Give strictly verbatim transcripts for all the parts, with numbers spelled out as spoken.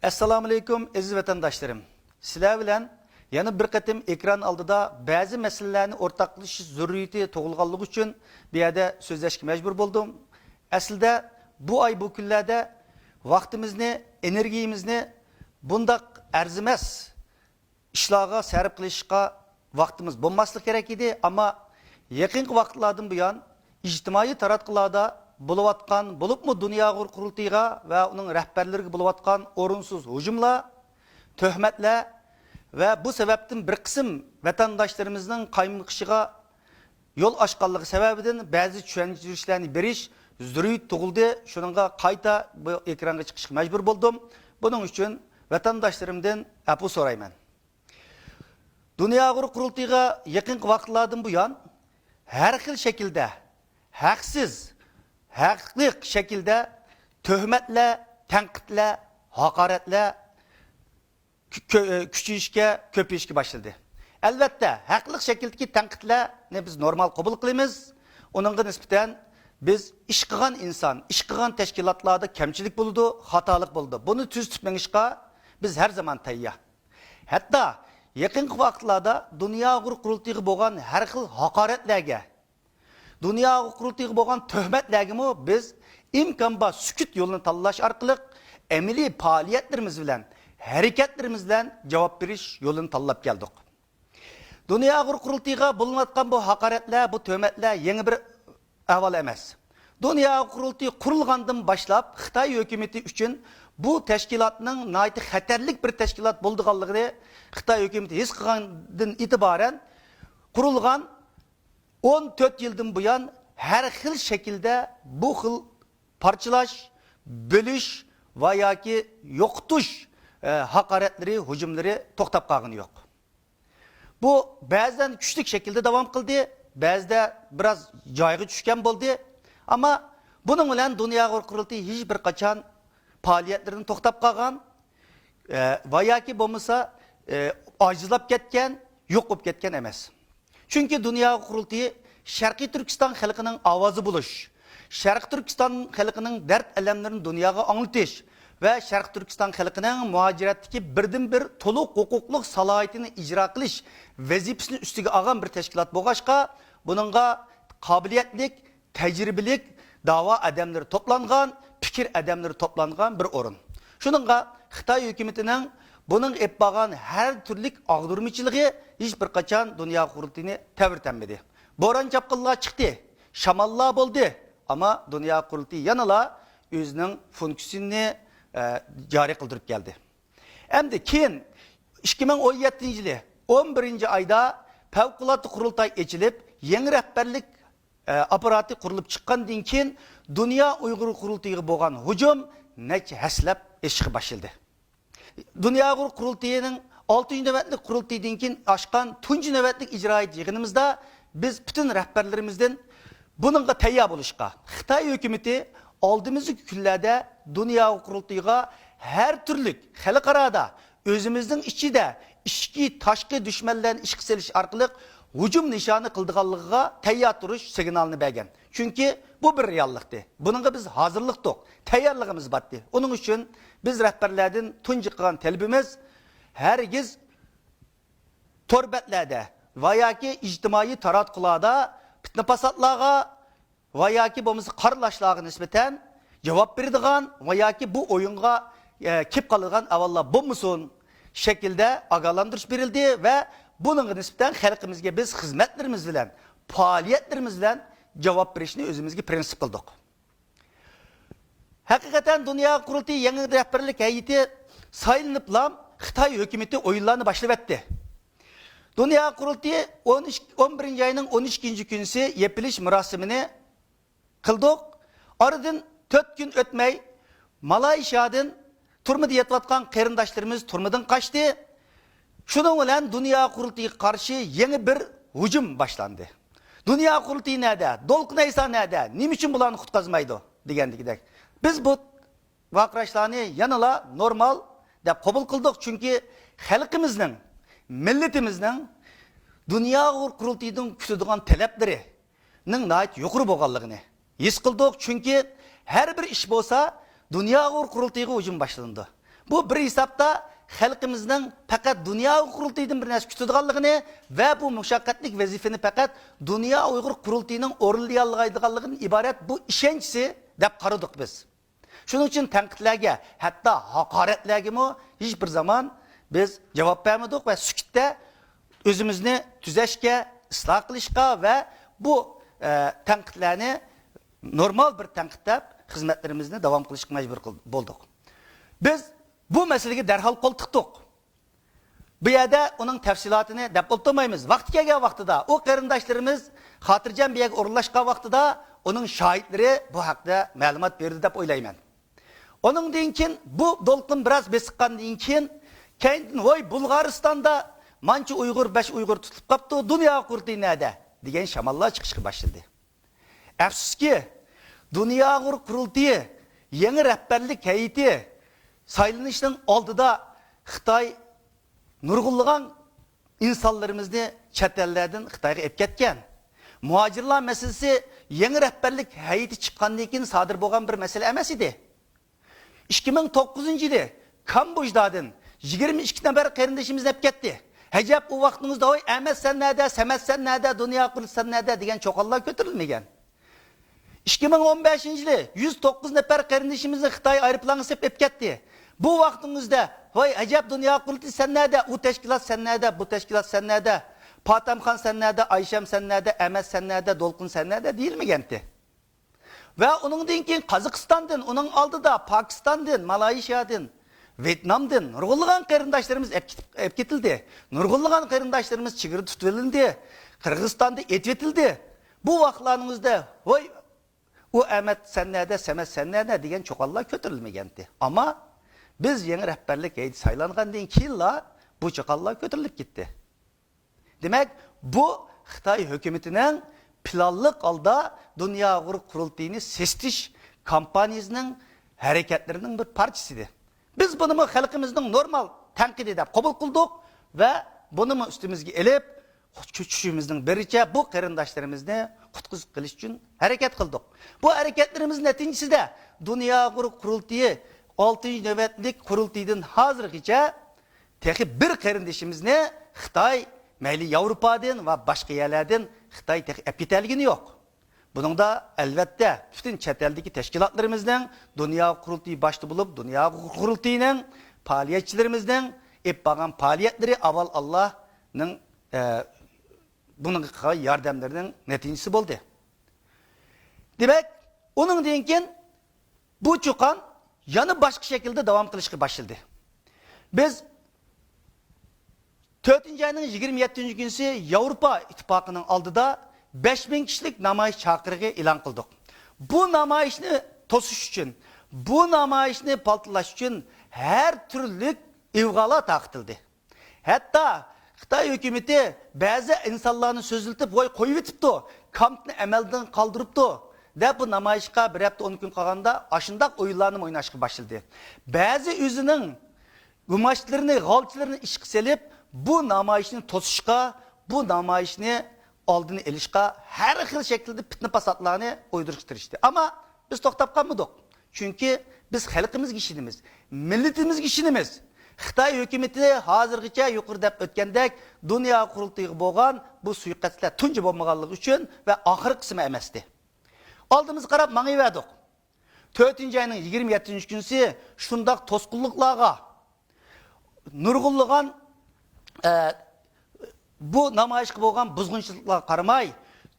ئەسسالامۇئەلەيكۇم، ئەزىز ۋەتەنداشلىرىم. سىلەر بىلەن يەنە بىر قېتىم ئېكران ئالدىدا بەزى مەسىلىلەرنى ئورتاقلىشىش زۆرۈرىيىتى تۇغۇلغانلىقى ئۈچۈن بۇ يەردە سۆزلەشكە مەجبۇر بولدۇم. ئەسلىدە بۇ ئاي، بۇ كۈنلەردە ۋاقتىمىزنى، ئېنېرگىيىمىزنى بۇنداق ئەرزىمەس ئىشلارغا سەرپ قىلىشقا ۋاقتىمىز بولماسلىقى كېرەك ئىدى، ئەمما يېقىنقى ۋاقىتلاردىن بۇيان ئىجتىمائىي تاراتقۇلاردا بولۇۋاتقان، بولۇپمۇ دۇنيا ئۇيغۇر قۇرۇلتىيىغا ۋە ئۇنىڭ رەھبەرلىرىگە بولۇۋاتقان ئورۇنسىز ھۇجۇملار، تۆھمەتلەر ۋە بۇ سەۋەبتىن بىر قىسىم ۋەتەنداشلىرىمىزنىڭ قايمىقىشىغا يول ئاچقانلىقى سەۋەبىدىن بەزى چۈشەندۈرۈشلەرنى بېرىش زۆرۈرىيىتى تۇغۇلدى. شۇنىڭغا قايتا بۇ ئېكرانغا چىقىشقا مەجبۇر بولدۇم. بۇنىڭ ئۈچۈن ۋەتەنداشلىرىمدىن ئەپۇ سورايمەن. دۇنيا ئۇيغۇر قۇرۇلتىيىغا يېقىنقى ۋاقىتلاردىن بۇيان ھەر خىل شەكىلدە، ھەقسىز، ھەقلىق شەكىلدە تۆھمەتلەر، تەنقىدلەر، ھاقارەتلەر كۈ-، كۆ-، كۈچىيىشكە، كۆپىيىشكە باشلىدى. ئەلۋەتتە، ھەقلىق شەكىلدىكى تەنقىدلەرنى بىز نورمال قوبۇل قىلىمىز. ئۇنىڭغا نىسبەتەن بىز ئىش قىلغان ئىنسان، ئىش قىلغان تەشكىلاتلاردا كەمچىلىك بولىدۇ، خاتالىق بولىدۇ. بۇنى تۈزىتىپ مېڭىشقا بىز ھەر زامان تەييار. ھەتتا يېقىنقى ۋاقىتلاردا دۇنيا ئۇيغۇر قۇرۇلتىيىغا بولغان ھەر خىل ھاقارەتلەرگە، دۇنيا ئۇيغۇر قۇرۇلتىيىغا بولغان تۆھمەتلەرگىمۇ بىز ئىمكان بار سۈكۈت يولىنى تاللاش ئارقىلىق ئەمەلىي پائالىيەتلىرىمىز بىلەن، ھەرىكەتلىرىمىز بىلەن جاۋاب بېرىش يولىنى تاللاپ كەلدۇق. دۇنيا ئۇيغۇر قۇرۇلتىيىغا بولۇنۇۋاتقان بۇ ھاقارەتلەر، بۇ تۆھمەتلەر يېڭى بىر ئەھۋال ئەمەس. دۇنيا ئۇيغۇر قۇرۇلتىيى قۇرۇلغاندىن باشلاپ خىتاي ھۆكۈمىتى ئۈچۈن بۇ تەشكىلاتنىڭ ناھايىتى خەتەرلىك بىر تەشكىلات بولىدىغانلىقىنى خىتاي ھۆكۈمىتى ھېس قىلغاندىن ئېتىبارەن قۇرۇلغان ئون تۆت يىلدىن بۇيان ھەر خىل شەكىلدە بۇ خىل پارچىلاش، بۆلۈش ۋە ياكى يوقىتىش، ئە، ھاقارەتلىرى، ھۇجۇملىرى توختاپ قالغىنى يوق. بۇ بەزىدە كۈچلۈك شەكىلدە داۋام قىلدى، بەزىدە بىراز جايغا چۈشكەن بولدى. ئەمما بۇنىڭ بىلەن دۇنيا ئۇيغۇر قۇرۇلتىيى ھېچ بىر قاچان پائالىيەتلىرىدىن توختاپ قالغان، ئە، ۋە ياكى بولمىسا، ئە، ئاجىزلاپ كەتكەن، يوق بولۇپ كەتكەن ئەمەس. چۈنكى دۇنيا قۇرۇلتىيى شەرقىي تۈركىستان خەلقىنىڭ ئاۋازى بولۇش، شەرقىي تۈركىستان خەلقىنىڭ دەرد-ئەلەملىرىنى دۇنياغا ئاڭلىتىش ۋە شەرقىي تۈركىستان خەلقىنىڭ مۇھاجىرەتتىكى بىردىنبىر تولۇق ھوقۇقلۇق سالاھىيىتىنى ئىجرا قىلىش ۋەزىپىسىنى ئۈستىگە ئالغان بىر تەشكىلات بولغاچقا، بۇنىڭغا قابىلىيەتلىك، تەجرىبىلىك داۋا ئادەملىرى توپلانغان، پىكىر ئادەملىرى توپلانغان بىر ئورۇن. شۇنىڭغا خىتاي ھۆكۈمىتىنىڭ بۇنىڭغا ئېلىپ بارغان ھەر تۈرلۈك ئاغدۇرمىچىلىقى ھېچ بىر قاچان دۇنيا قۇرۇلتىيىنى تەۋرىتەلمىدى. بوران-چاپقۇنلار چىقتى، شاماللار بولدى، ئەمما دۇنيا قۇرۇلتىيى يەنىلا ئۆزىنىڭ فۇنكسىيىسىنى، ئە، جارى قىلدۇرۇپ كەلدى. ئەمدى كېيىن ئىككى مىڭ ئون يەتتىنچى يىلى ئون بىرىنچى ئايدا پەۋقۇلئاددە قۇرۇلتاي ئېچىلىپ، يېڭى رەھبەرلىك ئاپپاراتى قۇرۇلۇپ چىققاندىن كېيىن، دۇنيا ئۇيغۇر قۇرۇلتىيىغا بولغان ھۇجۇم نەچچە ھەسسىلەپ ئېشىشقا باشلىدى. دۇنيا ئۇيغۇر قۇرۇلتىيىنىڭ ئالتىنچى نۆۋەتلىك قۇرۇلتىيىدىن كېيىن ئاچقان تۇنجى نۆۋەتلىك ئىجرائىيە يىغىنىمىزدا بىز پۈتۈن رەھبەرلىرىمىزدىن بۇنىڭغا تەييار بولۇشقا، خىتاي ھۆكۈمىتى ئالدىمىزدىكى كۈنلەردە دۇنيا ئۇيغۇر قۇرۇلتىيىغا ھەر تۈرلۈك خەلقئارادا ئۆزىمىزنىڭ ئىچىدە ئىچكى، تاشقى دۈشمەنلەرنى ئىشقا سېلىش ئارقىلىق ھۇجۇم نىشانى قىلىدىغانلىقىغا تەييار تۇرۇش سىگنالىنى بەرگەن. چۈنكى بۇ بىر رېئاللىقتى. بۇنىڭغا بىز ھازىرلىقتۇق، تەييارلىقىمىز بارتتى. ئۇنىڭ ئۈچۈن بىز رەھبەرلەردىن تۇنجى قىلغان تەلىپىمىز، ھەرگىز تور بەتلەردە ۋە ياكى ئىجتىمائىي تاراتقۇلاردا پىتنە-پاساتلارغا ۋە ياكى بولمىسا قارىلاشلارغا نىسبەتەن جاۋاب بېرىدىغان ۋە ياكى بۇ ئويۇنغا، ئە، كىرىپ قالىدىغان ئەھۋاللار بولمىسۇن شەكىلدە ئاگاھلاندۇرۇش بېرىلدى ۋە بۇنىڭغا نىسبەتەن خەلقىمىزگە بىز خىزمەتلىرىمىز بىلەن، پائالىيەتلىرىمىز بىلەن جاۋاب بېرىشنى ئۆزىمىزگە پرىنسىپ قىلدۇق. ھەقىقەتەن دۇنيا قۇرۇلتىيى يېڭى رەھبەرلىك ھەيئىتى سايلىنىپلا خىتاي ھۆكۈمىتى ئويۇنلارنى باشلىۋەتتى. دۇنيا قۇرۇلتىيى ئون ئىككى، ئون بىرىنچى ئاينىڭ ئون ئىككىنچى كۈنىسى يېپىلىش مۇراسىمىنى قىلدۇق. ئارىدىن تۆت كۈن ئۆتمەي، مالايشىيادىن تۈرمىدە يېتىۋاتقان قېرىنداشلىرىمىز تۈرمىدىن قاچتى. شۇنىڭ بىلەن دۇنيا قۇرۇلتىيىغا قارشى يېڭى بىر ھۇجۇم باشلاندى. دۇنيا قۇرۇلتىيى نەدە؟ دولقۇن ئەيسا نەدە؟ نېمە ئۈچۈن بۇلارنى قۇتقۇزمايدۇ؟ دېگەندىكىدەك. بىز بۇ ۋارقىراشلارنى يەنىلا نورمال دەپ قوبۇل قىلدۇق، چۈنكى خەلقىمىزنىڭ، مىللىتىمىزنىڭ دۇنيا ئۇيغۇر قۇرۇلتىيىدىن كۈتىدىغان تەلەپلىرىنىڭ ناھايىتى يۇقىرى بولغانلىقىنى ھېس قىلدۇق، چۈنكى ھەر بىر ئىش بولسا دۇنيا ئۇيغۇر قۇرۇلتىيىغا ھۇجۇم باشلىنىدۇ. بۇ بىر ھېسابتا خەلقىمىزنىڭ پەقەت دۇنيا ئۇيغۇر قۇرۇلتىيىدىن بىر نەرسە كۈتىدىغانلىقىنى ۋە بۇ مۇشەققەتلىك ۋەزىپىنى پەقەت دۇنيا ئۇيغۇر قۇرۇلتىيىنىڭ ئورۇنلىيالايدىغانلىقىدىن ئىبارەت بۇ ئىشەنچىسى دەپ قارىدۇق بىز. شۇنىڭ ئۈچۈن تەنقىدلەرگە، ھەتتا ھاقارەتلەرگىمۇ ھېچ بىر زامان بىز جاۋاب بەرمىدۇق ۋە سۈكۈتتە ئۆزىمىزنى تۈزەشكە، ئىسلاھ قىلىشقا ۋە بۇ، ئە، تەنقىدلەرنى نورمال بىر تەنقىد دەپ خىزمەتلىرىمىزنى داۋام قىلىشقا مەجبۇر قىل-، بولدۇق. بىز بۇ مەسىلىگە دەرھال قول تىقتۇق. بۇ يەردە ئۇنىڭ تەپسىلاتىنى دەپ ئولتۇرمايمىز. ۋاقتى كەلگەن ۋاقتىدا، ئۇ قېرىنداشلىرىمىز خاتىرجەم بىر يەرگە ئورۇنلاشقان ۋاقتىدا، ئۇنىڭ شاھىتلىرى بۇ ھەقتە مەلۇمات بېرىدۇ دەپ ئويلايمەن. ئۇنىڭدىن كېيىن بۇ دولقۇن بىراز بېسىققاندىن كېيىن، كەينىدىن، ۋاي، بۇلغارىستاندا مانچە ئۇيغۇر، بەش ئۇيغۇر تۇتۇلۇپ قاپتۇ، دۇنيا قۇرۇلتىيى نەدە؟ دېگەن شاماللار چىقىشقا باشلىدى. ئەپسۇسكى، دۇنيا ئۇيغۇر قۇرۇلتىيى يېڭى رەھبەرلىك ھەيئىتى سايلىنىشنىڭ ئالدىدا خىتاي نۇرغۇنلىغان ئىنسانلىرىمىزنى چەت ئەللەردىن خىتايغا ئېلىپ كەتكەن. مۇھاجىرلار مەسىلىسى يېڭى رەھبەرلىك ھەيئىتى چىققاندىن كېيىن سادىر بولغان بىر مەسىلە ئەمەس ئىدى. ئىككى مىڭ توققۇزىنچى يىلى كامبودژادىن يىگىرمە ئىككى نەپەر قېرىندىشىمىزنى ئەپ كەتتى. ئەجەب، ئۇ ۋاقتىڭىزدا، ۋاي، ئەمەت سەن نەدە، سەمەت سەن نەدە، دۇنيا قۇرۇلتىيى سەن نەدە دېگەن چوقانلار كۆتۈرۈلمىگەن. ئىككى مىڭ ئون بەشىنچى يىلى يۈز توققۇز نەپەر قېرىندىشىمىزنى خىتاي ئايروپىلانغا سېلىپ ئەپ كەتتى. بۇ ۋاقتىڭىزدا، ۋاي، ئەجەب، دۇنيا قۇرۇلتىيى سەن نەدە، ئۇ تەشكىلات سەن نەدە، بۇ تەشكىلات سەن نەدە، پاتەمخان سەن نەدە، ئايشەم سەن نەدە، ئەمەت سەن نەدە، دولقۇن سەن نەدە دېيىلمىگەنتى. ۋە ئۇنىڭدىن كېيىن قازاقىستاندىن، ئۇنىڭ ئالدىدا پاكىستاندىن، مالايشىيادىن، ۋيېتنامدىن نۇرغۇنلىغان قېرىنداشلىرىمىز ئەپ كېتىپ، ئەپ كېتىلدى. نۇرغۇنلىغان قېرىنداشلىرىمىز چېگرا تۇتۇۋېلىندى، قىرغىزىستاندا ئېتىۋېتىلدى. بۇ ۋاقىتلارنىڭ ئۆزىدە، ۋاي، ئۇ ئەمەت سەن نەدە، سەمەت سەن نەدە دېگەن چوقانلار كۆتۈرۈلمىگەنتى. ئەمما بىز يېڭى رەھبەرلىك ھەيئىتى سايلانغاندىن كېيىنلا بۇ چوقانلار كۆتۈرۈلۈپ كەتتى. دېمەك، بۇ خىتاي ھۆكۈمىتىنىڭ پىلانلىق ھالدا دۇنيا ئۇيغۇر قۇرۇلتىيىنى سېسىتىش كامپانىيىسىنىڭ ھەرىكەتلىرىنىڭ بىر پارچىسى ئىدى. بىز بۇنىمۇ خەلقىمىزنىڭ نورمال تەنقىدى دەپ قوبۇل قىلدۇق ۋە بۇنىمۇ ئۈستىمىزگە ئېلىپ، چۈشىمىزنىڭ بىرىچە بۇ قېرىنداشلىرىمىزنى قۇتقۇزۇپ قېلىش ئۈچۈن ھەرىكەت قىلدۇق. بۇ ھەرىكەتلىرىمىز نەتىجىسىدە دۇنيا ئۇيغۇر قۇرۇلتىيى ئالتىنچى نۆۋەتلىك قۇرۇلتىيىدىن ھازىرغىچە تېخى بىر قېرىندىشىمىزنى خىتاي، مەيلى ياۋروپادىن ۋە باشقا يەرلەردىن خىتاي تېخى ئەپ كېتەلىگىنى يوق. بۇنىڭدا، ئەلۋەتتە، پۈتۈن چەت ئەلدىكى تەشكىلاتلىرىمىزنىڭ، دۇنيا قۇرۇلتىيى باشتا بولۇپ، دۇنيا قۇرۇلتىيىنىڭ پائالىيەتچىلىرىمىزنىڭ ئېلىپ بارغان پائالىيەتلىرى ئاۋۋال ئاللانىڭ، ئە، بۇنىڭغا قىلغان ياردەملىرىنىڭ نەتىجىسى بولدى. دېمەك، ئۇنىڭدىن كېيىن بۇ چۇقان يەنە باشقا شەكىلدە داۋام قىلىشقا باشلىدى. بىز تۆتىنچى ئاينىڭ يىگىرمە يەتتىنچى كۈنىسى ياۋروپا ئىتتىپاقىنىڭ ئالدىدا بەش مىڭ كىشىلىك نامايىش چاقىرىقى ئېلان قىلدۇق. بۇ نامايىشنى توسۇش ئۈچۈن، بۇ نامايىشنى پالتىلاش ئۈچۈن ھەر تۈرلۈك ئىغۋالار تارقىتىلدى. ھەتتا خىتاي ھۆكۈمىتى بەزى ئىنسانلارنى سۆزلىتىپ، ۋاي، قويۇۋېتىپتۇ، كامپنى ئەمەلدىن قالدۇرۇپتۇ، دەپ بۇ نامايىشقا بىر ھەپتە، ئون كۈن قالغاندا ئاشۇنداق ئويۇنلارنى ئويناشقا باشلىدى. بەزى ئۆزىنىڭ گۇماشتلىرىنى، غالچىلىرىنى ئىشقا سېلىپ، بۇ نامايىشنى توسۇشقا، بۇ نامايىشنى ئالدىنى ئېلىشقا ھەر خىل شەكىلدە پىتنە-پاساتلارنى ئويدۇرۇشقا تىرىشتى. ئەمما بىز توختاپ قالمىدۇق. چۈنكى بىز خەلقىمىزگە ئىشىنىمىز، مىللىتىمىزگە ئىشىنىمىز. خىتاي ھۆكۈمىتى ھازىرغىچە يۇقىرىدا دەپ ئۆتكەندەك دۇنيا قۇرۇلتىيىغا بولغان بۇ سۇيىقەستلەر تۇنجى بولمىغانلىقى ئۈچۈن ۋە ئاخىرقىسىمۇ ئەمەستى. ئالدىمىزغا قاراپ ماڭىۋەردۇق. تۆتىنچى ئاينىڭ يىگىرمە يەتتىنچى كۈنىسى شۇنداق توسقۇنلۇقلارغا، نۇرغۇنلىغان، ئە، بۇ نامايىشقا بولغان بۇزغۇنچىلىقلارغا قارىماي،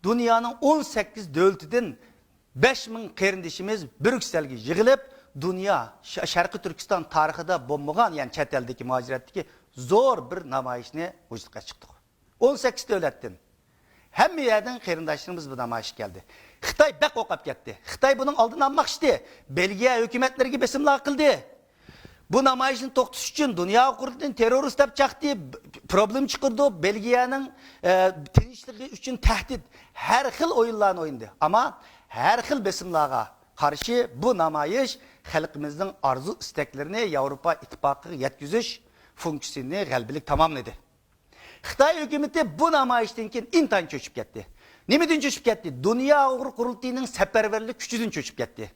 دۇنيانىڭ ئون سەككىز دۆلىتىدىن بەش مىڭ قېرىندىشىمىز بريۇكسېلگە يىغىلىپ، دۇنيا، ش-، شەرقىي تۈركىستان تارىخىدا بولمىغان، يەنى چەت ئەلدىكى مۇھاجىرەتتىكى زور بىر نامايىشنى ۋۇجۇدقا چىقتۇق. ئون سەككىز دۆلەتتىن. ھەممە يەردىن قېرىنداشلىرىمىز بۇ نامايىشقا كەلدى. خىتاي بەك قورقۇپ كەتتى. خىتاي بۇنىڭ ئالدىنى ئالماقچى ئىدى. بېلگىيە ھۆكۈمەتلىرىگە بېسىملار قىلدى. بۇ نامايىشنى توختىتىش ئۈچۈن دۇنيا قۇرۇلتىيىنى تېررورىست دەپ چاقتى، پروبلېما چىقىردى، بېلگىيەنىڭ، ئە، تىنچلىقى ئۈچۈن تەھدىت، ھەر خىل ئويۇنلارنى ئوينىدى. ئەمما ھەر خىل بېسىملارغا قارشى بۇ نامايىش خەلقىمىزنىڭ ئارزۇ ئىستەكلىرىنى ياۋروپا ئىتتىپاقىغا يەتكۈزۈش فۇنكسىيىسىنى غەلىبىلىك تاماملىدى. خىتاي ھۆكۈمىتى بۇ نامايىشتىن كېيىن ئىنتايىن چۆچۈپ كەتتى. نېمىدىن چۆچۈپ كەتتى؟ دۇنيا ئۇيغۇر قۇرۇلتىيىنىڭ سەپەرۋەرلىك كۈچىدىن چۆچۈپ كەتتى.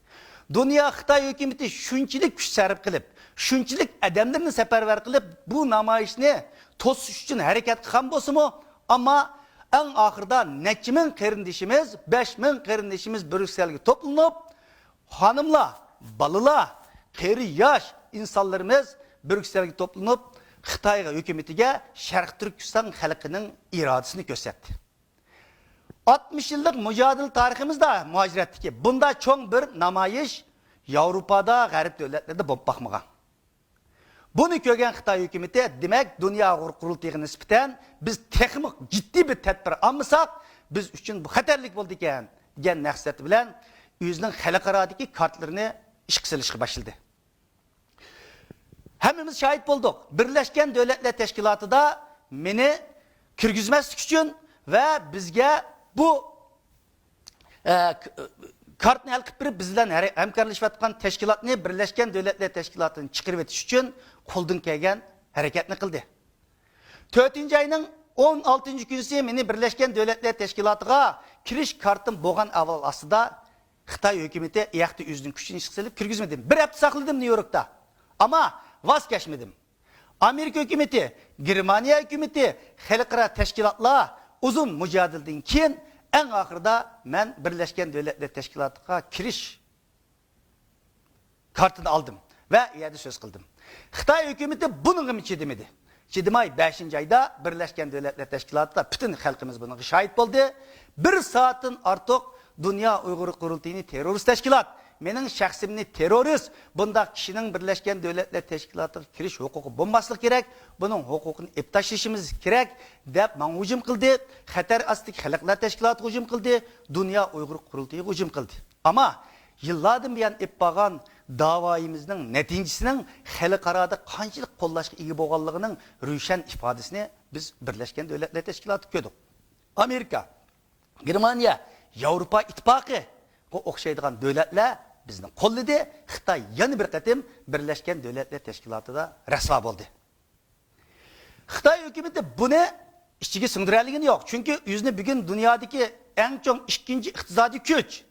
دۇنيا خىتاي ھۆكۈمىتى شۇنچىلىك كۈچ سەرپ قىلىپ، شۇنچىلىك ئادەملىرىنى سەپەرۋەر قىلىپ، بۇ نامايىشنى توسۇش ئۈچۈن ھەرىكەت قىلغان بولسىمۇ، ئەمما ئەڭ ئاخىرىدا نەچچە مىڭ قېرىندىشىمىز، بەش مىڭ قېرىندىشىمىز بريۇسسېلگە توپلىنىپ، خانىملار، بالىلار، قېرى ياش ئىنسانلىرىمىز بريۇسسېلگە توپلىنىپ، خىتاي ھۆكۈمىتىگە شەرقىي تۈركىستان خەلقىنىڭ ئىرادىسىنى كۆرسەتتى. ئاتمىش يىللىق مۇجادىلە تارىخىمىزدا مۇھاجىرەتتىكى بۇنداق چوڭ بىر نامايىش ياۋروپادا، غەرب دۆلەتلىرىدە بولۇپ باقمىغان. بۇنى كۆرگەن خىتاي ھۆكۈمىتى، دېمەك، دۇنيا ئۇيغۇر قۇرۇلتىيىغا نىسبەتەن بىز تېخىمۇ جىددىي بىر تەدبىر ئالمىساق، بىز ئۈچۈن بۇ خەتەرلىك بولىدىكەن، دېگەن مەقسەت بىلەن ئۆزىنىڭ خەلقئارادىكى كارتىلىرىنى ئىشقا سېلىشقا باشلىدى. ھەممىمىز شاھىت بولدۇق. بىرلەشكەن دۆلەتلەر تەشكىلاتىدا مېنى كىرگۈزمەسلىك ئۈچۈن ۋە بىزگە بۇ، ئە، ك-، كارتىنى ھەل قىلىپ بېرىپ، بىز بىلەن ھەر-، ھەمكارلىشىۋاتقان تەشكىلاتنى، بىرلەشكەن دۆلەتلەر تەشكىلاتىنى چىقىرىۋېتىش ئۈچۈن قولدىن كەلگەن ھەرىكەتنى قىلدى. تۆتىنچى ئاينىڭ ئون ئالتىنچى كۈنىسى مېنى بىرلەشكەن دۆلەتلەر تەشكىلاتىغا كىرىش كارتىم بولغان ئەھۋال ئاستىدا خىتاي ھۆكۈمىتى ئاياقتا ئۆزىنىڭ كۈچىنى ئىشقا سېلىپ كىرگۈزمىدى. بىر ھەپتە ساقلىدىم نيۇ يوركتا. ئەمما ۋاز كەچمىدىم. ئامېرىكا ھۆكۈمىتى، گېرمانىيە ھۆكۈمىتى، خەلقئارا تەشكىلاتلار ئۇزۇن مۇجادىلىدىن كېيىن ئەڭ ئاخىرىدا مەن بىرلەشكەن دۆلەتلەر تەشكىلاتىغا كىرىش كارتىنى ئالدىم ۋە ئۇ يەردە سۆز قىلدىم. خىتاي ھۆكۈمىتى بۇنىڭغىمۇ چىدىمىدى. چىدىماي بەشىنچى ئايدا بىرلەشكەن دۆلەتلەر تەشكىلاتىدا پۈتۈن خەلقىمىز بۇنىڭغا شاھىت بولدى. بىر سائەتتىن ئارتۇق دۇنيا ئۇيغۇر قۇرۇلتىيىنى تېررورىست تەشكىلات، مېنىڭ شەخسىمنى تېررورىست، بۇنداق كىشىنىڭ بىرلەشكەن دۆلەتلەر تەشكىلاتىغا كىرىش ھوقۇقى بولماسلىقى كېرەك، بۇنىڭ ھوقۇقىنى ئېلىپ تاشلىشىمىز كېرەك، دەپ ماڭا ھۇجۇم قىلدى. خەتەر ئاستىدىكى خەلقلەر تەشكىلاتىغا ھۇجۇم قىلدى، دۇنيا ئۇيغۇر قۇرۇلتىيىغا ھۇجۇم قىلدى. ئەمما يىللاردىن بۇيان ئېلىپ بارغان داۋايىمىزنىڭ نەتىجىسىنىڭ خەلقئارادا قانچىلىك قوللاشقا ئىگە بولغانلىقىنىڭ روشەن ئىپادىسىنى بىز بىرلەشكەن دۆلەتلەر تەشكىلاتىدا كۆردۇق. ئامېرىكا، گېرمانىيە، ياۋروپا ئىتتىپاقىغا ئوخشايدىغان دۆلەتلەر بىزنى قوللىدى. خىتاي يەنە بىر قېتىم بىرلەشكەن دۆلەتلەر تەشكىلاتىدا رەسۋا بولدى. خىتاي ھۆكۈمىتى بۇنى ئىچىگە سىڭدۈرەلىگىنى يوق. چۈنكى ئۆزىنى بۈگۈن دۇنيادىكى ئەڭ چوڭ ئىككىنچى ئىقتىسادىي كۈچ،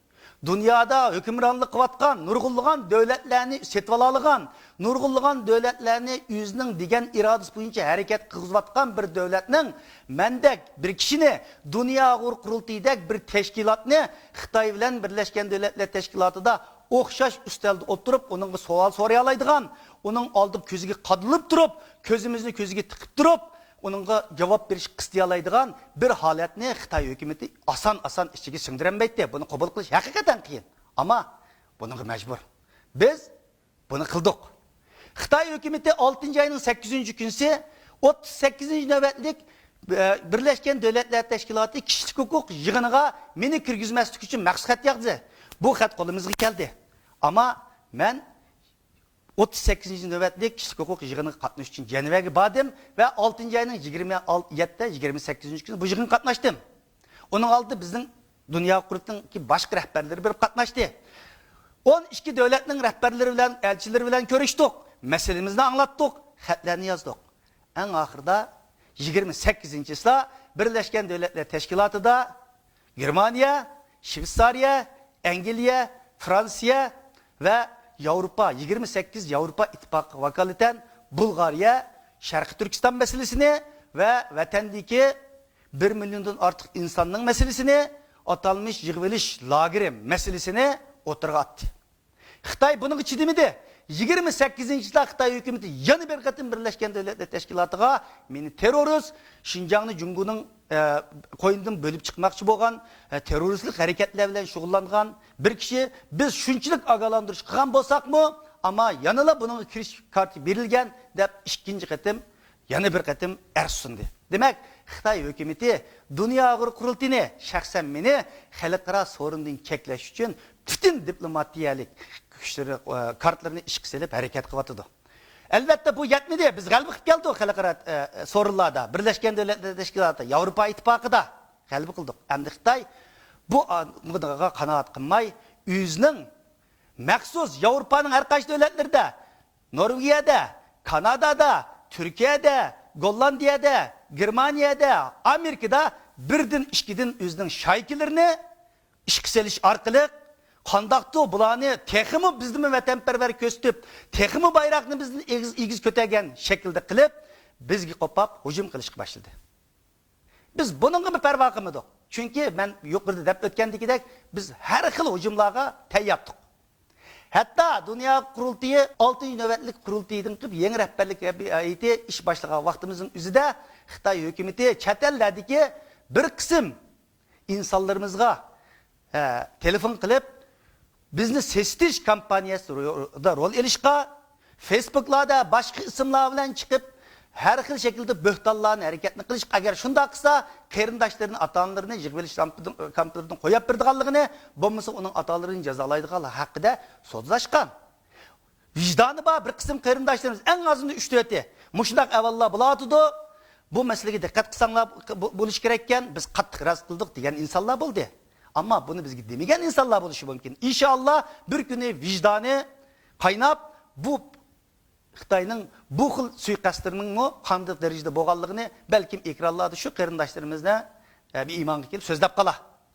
دۇنيادا ھۆكۈمرانلىق قىلىۋاتقان، نۇرغۇنلىغان دۆلەتلەرنى سېتىۋالالىغان، نۇرغۇنلىغان دۆلەتلەرنى ئۆزىنىڭ دېگەن ئىرادىسى بويىچە ھەرىكەت قىلغۇزۇۋاتقان بىر دۆلەتنىڭ مەندەك بىر كىشىنى دۇنيا ئۇيغۇر قۇرۇلتىيىدەك بىر تەشكىلاتنى خىتاي بىلەن بىرلەشكەن دۆلەتلەر تەشكىلاتىدا ئوخشاش ئۈستەلدە ئولتۇرۇپ، ئۇنىڭغا سوئال سورىيالايدىغان، ئۇنىڭ ئالدىغا كۆزىگە قادىلىپ تۇرۇپ، كۆزىمىزنى كۆزىگە تىقىپ تۇرۇپ، ئۇنىڭغا جاۋاب بېرىشكە قىستىيالايدىغان بىر ھالەتنى خىتاي ھۆكۈمىتى ئاسان-ئاسان ئىچىگە سىڭدۈرەلمەيتتى. بۇنى قوبۇل قىلىش ھەقىقەتەن قىيىن. ئەمما بۇنىڭغا مەجبۇر. بىز بۇنى قىلدۇق. خىتاي ھۆكۈمىتى ئالتىنچى ئاينىڭ سەككىزىنچى كۈنىسى ئوتتۇز سەككىزىنچى نۆۋەتلىك، ئە، بىرلەشكەن دۆلەتلەر تەشكىلاتى كىشىلىك ھوقۇق يىغىنىغا مېنى كىرگۈزمەسلىك ئۈچۈن مەخسۇس خەت يازدى. بۇ خەت قولىمىزغا كەلدى. ئەمما مەن ئوتتۇز سەككىزىنچى نۆۋەتلىك كىشىلىك ھوقۇق يىغىنىغا قاتنىشىش ئۈچۈن جەنۋەگە باردىم ۋە ئالتىنچى ئاينىڭ يىگىرمە يەتتە، يىگىرمە سەككىزىنچى كۈنى بۇ يىغىنغا قاتناشتىم. ئۇنىڭ ئالدىدا بىزنىڭ دۇنيا قۇرۇلتىيىنىڭكى باشقا رەھبەرلىرى بېرىپ قاتناشتى. ئون ئىككى دۆلەتنىڭ رەھبەرلىرى بىلەن، ئەلچىلىرى بىلەن كۆرۈشتۇق، مەسىلىمىزنى ئاڭلاتتۇق، خەتلەرنى يازدۇق. ئەڭ ئاخىرىدا يىگىرمە سەككىزىنچى چىسلا بىرلەشكەن دۆلەتلەر تەشكىلاتىدا گېرمانىيە، شۋېتسارىيە، ئەنگلىيە، فرانسىيە ۋە ياۋروپا، يىگىرمە سەككىز ياۋروپا ئىتتىپاقىغا ۋاكالىتەن بۇلغارىيە شەرقىي تۈركىستان مەسىلىسىنى ۋە ۋەتەندىكى بىر مىليوندىن ئارتۇق ئىنساننىڭ مەسىلىسىنى، ئاتالمىش يىغىۋېلىش لاگېرى مەسىلىسىنى ئوتتۇرىغا ئاتتى. خىتاي بۇنىڭغا چىدىمىدى. يىگىرمە سەككىزىنچى يىلدا خىتاي ھۆكۈمىتى يەنە بىر قېتىم بىرلەشكەن دۆلەتلەر تەشكىلاتىغا مېنى تېررورىست، شىنجاڭنى جۇڭگونىڭ، ئە، قوينىدىن بۆلۈپ چىقماقچى بولغان، ئە، تېررورىستلىق ھەرىكەتلەر بىلەن شۇغۇللانغان بىر كىشى، بىز شۇنچىلىك ئاگاھلاندۇرۇش قىلغان بولساقمۇ، ئەمما يەنىلا بۇنىڭغا كىرىش كارتى بېرىلگەن، دەپ ئىككىنچى قېتىم يەنە بىر قېتىم ئەرز سۇندى. دېمەك، خىتاي ھۆكۈمىتى دۇنيا ئۇيغۇر قۇرۇلتىيىنى، شەخسەن مېنى خەلقئارا سورۇندىن چەكلەش ئۈچۈن پۈتۈن دىپلوماتىيەلىك كۈچلىرى، ئە، كارتلىرىنى ئىشقا سېلىپ ھەرىكەت قىلىۋاتىدۇ. ئەلۋەتتە، بۇ يەتمىدى. بىز غەلىبە قىلىپ كەلدۇق خەلقئارا، ئە، سورۇنلاردا، بىرلەشكەن دۆلەتلەر تەشكىلاتى، ياۋروپا ئىتتىپاقىدا غەلىبە قىلدۇق. ئەمدى خىتاي بۇ، ئا، بۇنىڭغا قانائەت قىلماي، ئۆزىنىڭ مەخسۇس ياۋروپانىڭ ھەر قايسى دۆلەتلىرىدە، نورۋېگىيەدە، كانادادا، تۈركىيەدە، گوللاندىيەدە، گېرمانىيەدە، ئامېرىكىدا بىردىن، ئىككىدىن ئۆزىنىڭ شايكىلىرىنى ئىشقا سېلىش ئارقىلىق قانداقتۇ بۇلارنى تېخىمۇ بىزدىنمۇ ۋەتەنپەرۋەر كۆرسىتىپ، تېخىمۇ بايراقنى بىزدىن ئېگىز، ئېگىز كۆتەرگەن شەكىلدە قىلىپ، بىزگە قوپاپ ھۇجۇم قىلىشقا باشلىدى. بىز بۇنىڭغىمۇ پەرۋا قىلمىدۇق. چۈنكى مەن يۇقىرىدا دەپ ئۆتكەندىكىدەك، بىز ھەر خىل ھۇجۇملارغا تەيياردۇق. ھەتتا دۇنيا قۇرۇلتىيى ئالتىنچى نۆۋەتلىك قۇرۇلتىيىدىن قىلىپ يېڭى رەھبەرلىك ھەيئىتى ئىش باشلىغان ۋاقتىمىزنىڭ ئۆزىدە خىتاي ھۆكۈمىتى چەت ئەللەردىكى بىر قىسىم ئىنسانلىرىمىزغا، ھە، تېلېفون قىلىپ، بىزنى سېسىتىش كامپانىيەسىدە رول ئېلىشقا، فېيسبۇكلاردا باشقا ئىسىملار بىلەن چىقىپ، ھەر خىل شەكىلدە بۆھتانلارنى ھەرىكەتنى قىلىشقا، ئەگەر شۇنداق قىلسا، قېرىنداشلىرىنى، ئاتا-ئانىلىرىنى يىغىۋېلىش كامپىدىن، كامپلىرىدىن قويۇپ بېرىدىغانلىقىنى، بولمىسا ئۇنىڭ ئاتا-ئانىلىرىنى جازالايدىغانلىقى ھەققىدە سۆزلەشكەن. ۋىجدانى بار بىر قىسىم قېرىنداشلىرىمىز، ئەڭ ئازىندا ئۈچ تۆتى مۇشۇنداق ئەھۋاللار بولۇۋاتىدۇ. بۇ مەسىلىگە دىققەت قىلساڭلار بو-، بولۇشى كېرەككەن، بىز قاتتىق راست قىلدۇق دېگەن ئىنسانلار بولدى. ئەمما بۇنى بىزگە دېمىگەن ئىنسانلار بولۇشى مۇمكىن. ئىنشائاللا، بىر كۈنى ۋىجدانى قايناپ، بۇ خىتاينىڭ بۇ خىل سۇيىقەستلىرىنىڭمۇ قانداق دەرىجىدە بولغانلىقىنى بەلكىم ئېكرانلاردا شۇ قېرىنداشلىرىمىزنى، ئە، بىر ئىمانغا كېلىپ سۆزلەپ قالا.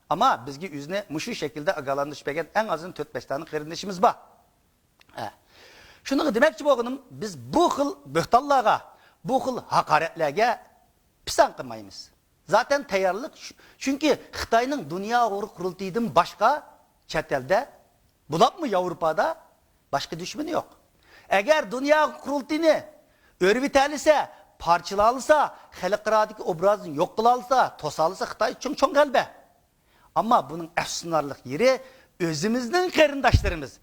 ئەمما بىزگە ئۆزىنى مۇشۇ شەكىلدە ئاگاھلاندۇرۇش بەرگەن ئەڭ ئازىدىن تۆت بەش دانە قېرىندىشىمىز بار. ھە. شۇنىڭغا دېمەكچى بولغىنىم، بىز بۇ خىل بۆھتانلارغا، بۇ خىل ھاقارەتلەرگە پىسەنت قىلمايمىز. زاتەن تەييارلىق شۇ. چۈنكى خىتاينىڭ دۇنيا ئۇيغۇر قۇرۇلتىيىدىن باشقا چەت ئەلدە، بولۇپمۇ ياۋروپادا باشقا دۈشمىنى يوق. ئەگەر دۇنيا ئۇيغۇر قۇرۇلتىيىنى ئۆرۈۋېتەلىسە، پارچىلالىسا، خەلقئارادىكى ئوبرازىنى يوق قىلالىسا، توسالىسا خىتاي چوڭ، چوڭ غەلىبە. ئەمما بۇنىڭ ئەپسۇسلىنارلىق يېرى ئۆزىمىزنىڭ قېرىنداشلىرىمىز.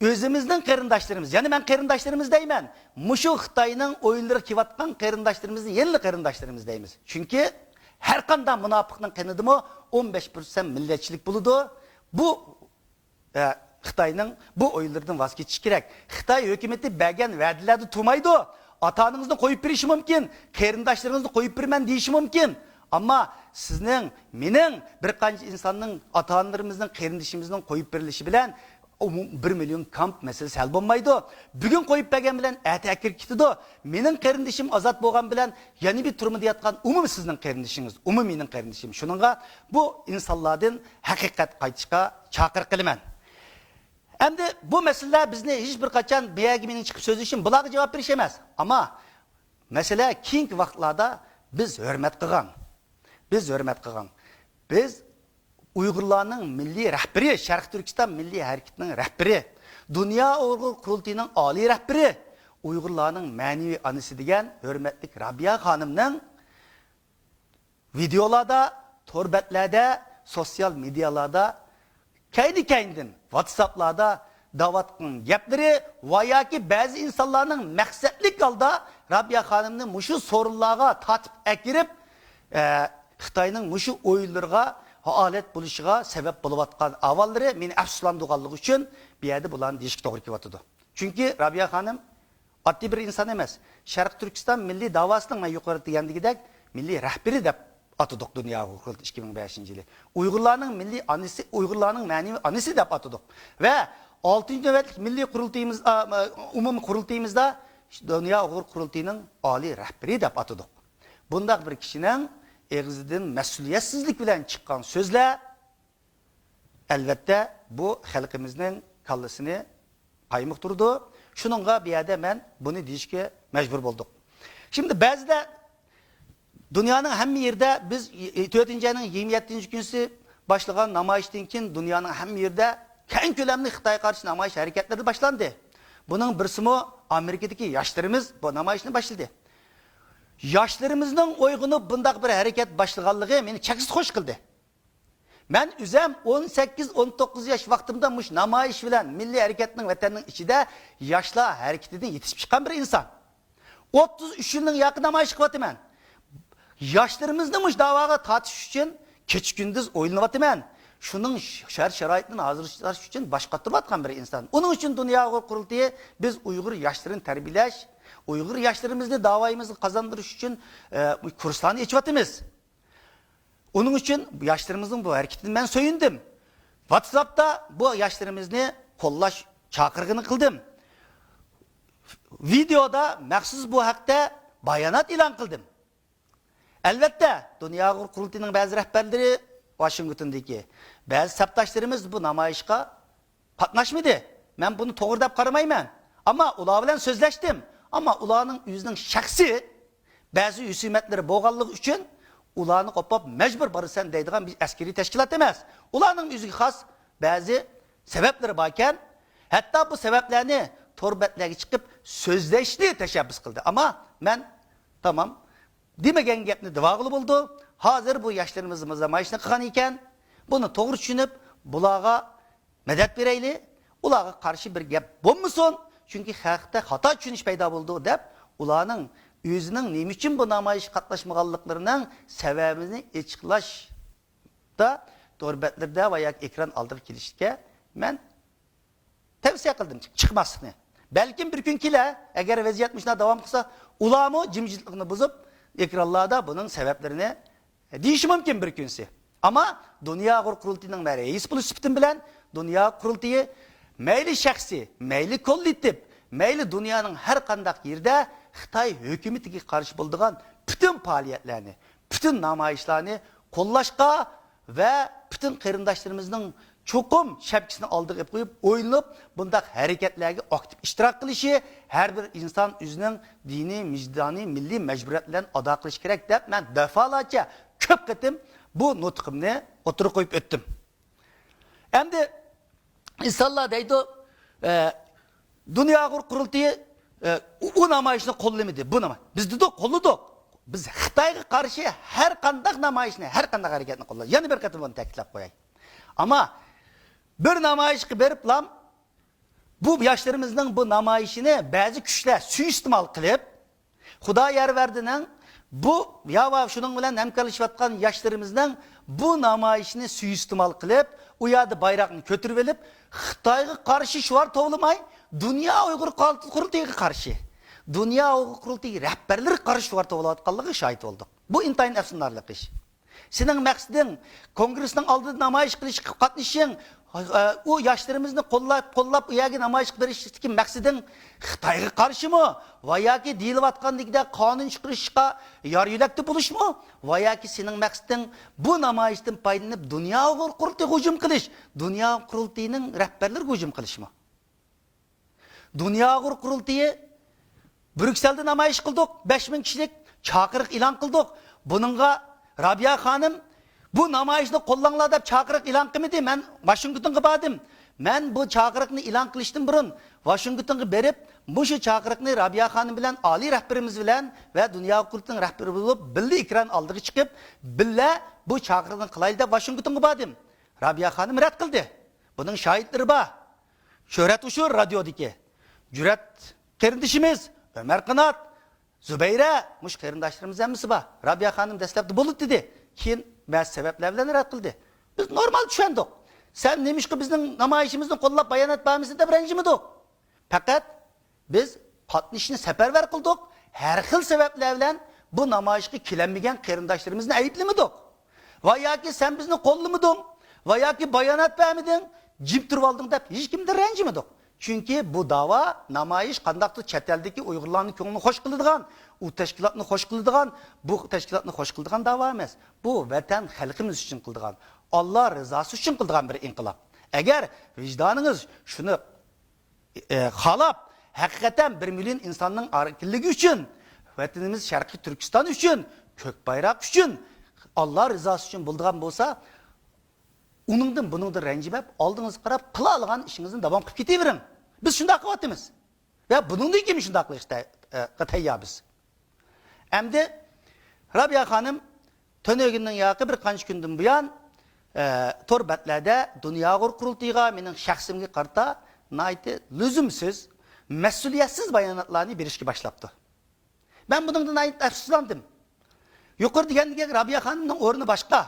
ئۆزىمىزنىڭ قېرىنداشلىرىمىز. يەنە مەن قېرىنداشلىرىمىز دەيمەن. مۇشۇ خىتاينىڭ ئويۇنلىرىغا كېلىۋاتقان قېرىنداشلىرىمىزنى يەنىلا قېرىنداشلىرىمىز دەيمىز. چۈنكى ھەر قانداق مۇناپىقنىڭ قېنىدىمۇ ئون بەش پىرسەنت مىللەتچىلىك بولىدۇ. بۇ، ئە، خىتاينىڭ بۇ ئويۇنلىرىدىن ۋاز كېچىش كېرەك. خىتاي ھۆكۈمىتى بەرگەن ۋەدىلەردە تۇرمايدۇ. ئاتا-ئانىڭىزنى قويۇپ بېرىشى مۇمكىن، قېرىنداشلىرىڭىزنى قويۇپ بېرىمەن دېيىشى مۇمكىن. ئەمما سىزنىڭ، مېنىڭ، بىر قانچە ئىنساننىڭ، ئاتا-ئانىلىرىمىزنىڭ، قېرىندىشىمىزنىڭ قويۇپ بېرىلىشى بىلەن ئۇ بىر مىليون كامپ مەسىلىسى ھەل بولمايدۇ. بۈگۈن قويۇپ بەرگەن بىلەن ئەتە ئەكىرىپ كېتىدۇ. مېنىڭ قېرىندىشىم ئازاد بولغان بىلەن يەنە بىر تۈرمىدە ياتقان ئۇمۇ سىزنىڭ قېرىندىشىڭىز، ئۇمۇ مېنىڭ قېرىندىشىم. شۇنىڭغا بۇ ئىنسانلاردىن ھەقىقەت قايتىشقا چاقىرىق قىلىمەن. ئەمدى بۇ مەسىلىلەر بىزنى ھېچ بىر قاچان بۇ يەرگە مېنىڭ چىقىپ سۆزلىشىم بۇلارغا جاۋاب بېرىش ئەمەس. ئەمما مەسىلە كېيىنكى ۋاقىتلاردا بىز ھۆرمەت قىلغان، بىز ھۆرمەت قىلغان، بىز ئۇيغۇرلارنىڭ مىللىي رەھبىرى، شەرقىي تۈركىستان مىللىي ھەرىكىتىنىڭ رەھبىرى، دۇنيا ئۇيغۇر قۇرۇلتىيىنىڭ ئالىي رەھبىرى، ئۇيغۇرلارنىڭ مەنىۋى ئانىسى دېگەن ھۆرمەتلىك رابىيە خانىمنىڭ ۋىدېئولاردا، تور بەتلەردە، سوتسىيال مېدىيالاردا كەينى-كەينىدىن ۋاتساپلاردا دەۋاتقان گەپلىرى ۋە ياكى بەزى ئىنسانلارنىڭ مەقسەتلىك ھالدا رابىيە خانىمنى مۇشۇ سورۇنلارغا تارتىپ ئەكىرىپ، ئە، خىتاينىڭ مۇشۇ ئويۇنلىرىغا ئالەت بولۇشىغا سەۋەب بولۇۋاتقان ئەھۋاللىرى مېنى ئەپسۇسلاندۇرغانلىقى ئۈچۈن بۇ يەردە بۇلارنى دېيىشكە توغرا كېلىۋاتىدۇ. چۈنكى رابىيە خانىم ئاددىي بىر ئىنسان ئەمەس. شەرقىي تۈركىستان مىللىي داۋاسىنىڭ مەن يۇقىرىدا دېگەندىكىدەك مىللىي رەھبىرى دەپ ئاتىدۇق دۇنيا ئۇيغۇر قۇرۇلتىيى ئىككى مىڭ بەشىنچى يىلى. ئۇيغۇرلارنىڭ مىللىي ئانىسى، ئۇيغۇرلارنىڭ مەنىۋى ئانىسى دەپ ئاتىدۇق. ۋە ئالتىنچى نۆۋەتلىك مىللىي قۇرۇلتىيىمىز، ئا، ئومۇمىي قۇرۇلتىيىمىزدا دۇنيا ئۇيغۇر قۇرۇلتىيىنىڭ ئالىي رەھبىرى دەپ ئاتىدۇق. بۇنداق بىر كىشىنىڭ ئېغىزىدىن مەسئۇلىيەتسىزلىك بىلەن چىققان سۆزلەر، ئەلۋەتتە، بۇ خەلقىمىزنىڭ كاللىسىنى قايمۇقتۇرىدۇ. شۇنىڭغا بۇ يەردە مەن بۇنى دېيىشكە مەجبۇر بولدۇق. شىمدى بەزىدە دۇنيانىڭ ھەممە يېرىدە بىز تۆتىنچى ئاينىڭ يىگىرمە يەتتىنچى كۈنىسى باشلىغان نامايىشتىن كېيىن دۇنيانىڭ ھەممە يېرىدە كەڭ كۆلەملىك خىتايغا قارشى نامايىش ھەرىكەتلىرى باشلاندى. بۇنىڭ بىرسىمۇ ئامېرىكىدىكى ياشلىرىمىز بۇ نامايىشنى باشلىدى. ياشلىرىمىزنىڭ ئويغىنىپ بۇنداق بىر ھەرىكەت باشلىغانلىقى مېنى چەكسىز خوش قىلدى. مەن ئۆزەم ئون سەككىز، ئون توققۇز ياش ۋاقتىمدا مۇشۇ نامايىش بىلەن مىللىي ھەرىكەتنىڭ ۋەتەننىڭ ئىچىدە ياشلار ھەرىكىتىدىن يېتىشىپ چىققان بىر ئىنسان. ئوتتۇز ئۈچ يىلنىڭ ياقى نامايىش قىلىۋاتىمەن. ياشلىرىمىزنى مۇشۇ داۋاغا تارتىش ئۈچۈن كېچە-كۈندۈز ئويلىنىۋاتىمەن. شۇنىڭ شەرت-شارائىتىدىن ھازىرلىشىش ئۈچۈن باش قاتۇرۇۋاتقان بىر ئىنسان. ئۇنىڭ ئۈچۈن دۇنيا ئۇيغۇر قۇرۇلتىيى بىز ئۇيغۇر ياشلىرىنى تەربىيەلەش، ئۇيغۇر ياشلىرىمىزنى داۋايىمىزغا قازاندۇرۇش ئۈچۈن، ئە، كۇرسلارنى ئېچىۋاتىمىز. ئۇنىڭ ئۈچۈن ياشلىرىمىزنىڭ بۇ ھەرىكىتىدىن مەن سۆيۈندۈم. ۋاتساپتا بۇ ياشلىرىمىزنى قوللاش چاقىرىقىنى قىلدىم. ۋىدېئودا مەخسۇس بۇ ھەقتە بايانات ئېلان قىلدىم. ئەلۋەتتە، دۇنيا ئۇيغۇر قۇرۇلتىيىنىڭ بەزى رەھبەرلىرى، ۋاشىنگتوندىكى بەزى سەپداشلىرىمىز بۇ نامايىشقا قاتناشمىدى. مەن بۇنى توغرا دەپ قارىمايمەن. ئەمما ئۇلار بىلەن سۆزلەشتىم. ئەمما ئۇلارنىڭ ئۆزىنىڭ شەخسىي بەزى ھۆسۈمەتلىرى بولغانلىقى ئۈچۈن ئۇلارنى قوپاپ مەجبۇر بارىسەن دەيدىغان بىر ئەسكىرىي تەشكىلات ئەمەس. ئۇلارنىڭ ئۆزىگە خاس بەزى سەۋەبلىرى باركەن، ھەتتا بۇ سەۋەبلەرنى تور بەتلەرگە چىقىپ سۆزلەشنى تەشەببۇس قىلدى. ئەمما مەن تامام دېمىگەن گەپنى دېۋالغىلى بولىدۇ. ھازىر بۇ ياشلىرىمىز نامايىشنى قىلغان ئىكەن، بۇنى توغرا چۈشىنىپ، بۇلارغا مەدەت بېرەيلى، ئۇلارغا قارشى بىر گەپ بولمىسۇن، چۈنكى خەلقتە خاتا چۈشىنىش پەيدا بولىدۇ، دەپ ئۇلارنىڭ ئۆزىنىڭ نېمە ئۈچۈن بۇ نامايىشقا قاتناشمىغانلىقلىرىنىڭ سەۋەبىنى ئېچىقلاشتا تور بەتلىرىدە ۋە ياكى ئېكران ئالدىغا كېلىشكە مەن تەۋسىيە قىلدىم چىقماسلىقنى. بەلكىم بىر كۈن كېلە، ئەگەر ۋەزىيەت مۇشۇنداق داۋام قىلسا، ئۇلارمۇ جىمجىتلىقنى بۇزۇپ، ئېكرانلاردا بۇنىڭ سەۋەبلىرىنى دېيىشى مۇمكىن بىر كۈنسى. ئەمما دۇنيا ئۇيغۇر قۇرۇلتىيىنىڭ مەن رەئىس بولۇش سۈپىتىم بىلەن، دۇنيا قۇرۇلتىيى مەيلى شەخسىي، مەيلى كوللېكتىپ، مەيلى دۇنيانىڭ ھەر قانداق يېرىدە خىتاي ھۆكۈمىتىگە قارشى بولىدىغان پۈتۈن پائالىيەتلەرنى، پۈتۈن نامايىشلارنى قوللاشقا ۋە پۈتۈن قېرىنداشلىرىمىزنىڭ چوقۇم شەپكىسىنى ئالدىغا ئېلىپ قويۇپ، ئويلىنىپ، بۇنداق ھەرىكەتلەرگە ئاكتىپ ئىشتىراك قىلىشى، ھەر بىر ئىنسان ئۆزىنىڭ دىنىي، ۋىجدانىي، مىللىي مەجبۇرىيەت بىلەن ئادا قىلىشى كېرەك، دەپ مەن دەپالارچە كۆپ قېتىم بۇ نۇتقۇمنى ئوتتۇرىغا قويۇپ ئۆتتۈم. ئەمدى ئىنسانلار دەيدۇ، ئە، دۇنيا ئۇيغۇر قۇرۇلتىيى، ئە، ئۇ، ئۇ نامايىشنى قوللىمىدى، بۇ نامايىش. بىز دېدۇق، قوللىدۇق. بىز خىتايغا قارشى ھەر قانداق نامايىشنى، ھەر قانداق ھەرىكەتنى قوللايمىز. يەنە بىر قېتىم بۇنى تەكىتلەپ قوياي. ئەمما بىر نامايىشقا بېرىپلا بۇ ياشلىرىمىزنىڭ بۇ نامايىشىنى بەزى كۈچلەر سۇيىئىستېمال قىلىپ، خۇدا يار بەردىنىڭ بۇ يا ۋە شۇنىڭ بىلەن ھەمكارلىشىۋاتقان ياشلىرىمىزنىڭ بۇ نامايىشنى سۇيىئىستېمال قىلىپ، ئۇ يەردە بايراقنى كۆتۈرۈۋېلىپ، خىتايغا قارشى شوئار توۋلىماي، دۇنيا ئۇيغۇر قۇرۇلتىيىغا قارشى، دۇنيا ئۇيغۇر قۇرۇلتىيى رەھبەرلىرىگە قارشى شوئار توۋلاۋاتقانلىقىغا شاھىت بولدۇق. بۇ ئىنتايىن ئەپسۇسلىنارلىق ئىش. سېنىڭ مەقسىتىڭ كونگرېسنىڭ ئالدىدا نامايىش قىلىشقا قاتنىشىشىڭ، ئۇ ياشلىرىمىزنى قوللاپ، قوللاپ ئۇ يەرگە نامايىشقا بېرىشتىكى مەقسىتىڭ خىتايغا قارشىمۇ ۋە ياكى دېيىلىۋاتقاندىكىدەك قانۇن چىقىرىشقا يار يۆلەكتە بولۇشمۇ ۋە ياكى سېنىڭ مەقسىتىڭ بۇ نامايىشتىن پايدىلىنىپ دۇنيا ئۇيغۇر قۇرۇلتىيىغا ھۇجۇم قىلىش، دۇنيا قۇرۇلتىيىنىڭ رەھبەرلىرىگە ھۇجۇم قىلىشمۇ؟ دۇنيا ئۇيغۇر قۇرۇلتىيى بريۇكسېلدە نامايىش قىلدۇق، بەش مىڭ كىشىلىك چاقىرىق ئېلان قىلدۇق. بۇنىڭغا رابىيە خانىم، بۇ نامايىشنى قوللاڭلار دەپ چاقىرىق ئېلان قىلمىدى. مەن ۋاشىنگتونغا باردىم. مەن بۇ چاقىرىقنى ئېلان قىلىشتىن بۇرۇن ۋاشىنگتونغا بېرىپ، مۇشۇ چاقىرىقنى رابىيە خانىم بىلەن ئالىي رەھبىرىمىز بىلەن ۋە دۇنيا قۇرۇلتىيىنىڭ رەھبىرى بولۇپ بىللە ئېكران ئالدىغا چىقىپ، بىللە بۇ چاقىرىقنى قىلايلى دەپ ۋاشىنگتونغا باردىم. رابىيە خانىم رەت قىلدى. بۇنىڭ شاھىتلىرى بار. شۆھرەت ئۇشۇر رادىيودىكى. جۈرئەت قېرىندىشىمىز، ئۆمەر قانات، زۇبەيرە، مۇشۇ قېرىنداشلىرىمىز ھەممىسى بار. رابىيە خانىم دەسلەپتە بولىدۇ دېدى. كېيىن بەزى سەۋەبلەر بىلەن رەت قىلدى. بىز نورمال چۈشەندۇق. سەن نېمىشقا بىزنىڭ نامايىشىمىزنى قوللاپ بايانات بەرمىسەن دەپ رەنجىمىدۇق. پەقەت بىز قاتنىشىشنى سەپەرۋەر قىلدۇق. ھەر خىل سەۋەبلەر بىلەن بۇ نامايىشقا كېلەلمىگەن قېرىنداشلىرىمىزنى ئەيىبلىمىدۇق. ۋە ياكى سەن بىزنى قوللىمىدىڭ، ۋە ياكى بايانات بەرمىدىڭ، جىم تۇرۇۋالدىڭ دەپ ھېچكىمدىن رەنجىمىدۇق. چۈنكى بۇ داۋا، نامايىش قانداقتۇر چەت ئەلدىكى ئۇيغۇرلارنىڭ كۆڭلىنى خوش قىلىدىغان، ئۇ تەشكىلاتنى خوش قىلىدىغان، بۇ تەشكىلاتنى خوش قىلىدىغان داۋا ئەمەس. بۇ ۋەتەن خەلقىمىز ئۈچۈن قىلىدىغان، ئاللا رىزاسى ئۈچۈن قىلىدىغان بىر ئىنقىلاب. ئەگەر ۋىجدانىڭىز شۇنى ئە، خالاپ، ھەقىقەتەن بىر مىليون ئىنساننىڭ ئەركىنلىكى ئۈچۈن، ۋەتىنىمىز شەرقىي تۈركىستان ئۈچۈن، كۆك بايراق ئۈچۈن، ئاللا رىزاسى ئۈچۈن بولىدىغان بولسا، ئۇنىڭدىن، بۇنىڭدىن رەنجىمەپ، ئالدىڭىزغا قاراپ قىلالىغان ئىشىڭىزنى داۋام قىلىپ كېتىۋېرىڭ. بىز شۇنداق قىلىۋاتىمىز. ۋە بۇنىڭدىن كېيىن شۇنداق قىلىشقا تەي-، ئە، تەيياربىز. ئەمدى رابىيە خانىم تۈنۈگۈننىڭ ياقى بىر قانچە كۈندىن بۇيان، ئە، تور بەتلەردە دۇنيا ئۇيغۇر قۇرۇلتىيىغا، مېنىڭ شەخسىمگە قارىتا ناھايىتى لۈزۈمسىز، مەسئۇلىيەتسىز باياناتلارنى بېرىشكە باشلاپتۇ. مەن بۇنىڭدىن ناھايىتى ئەپسۇسلاندىم. يۇقىرى دېگەندىكى رابىيە خانىمنىڭ ئورنى باشقا.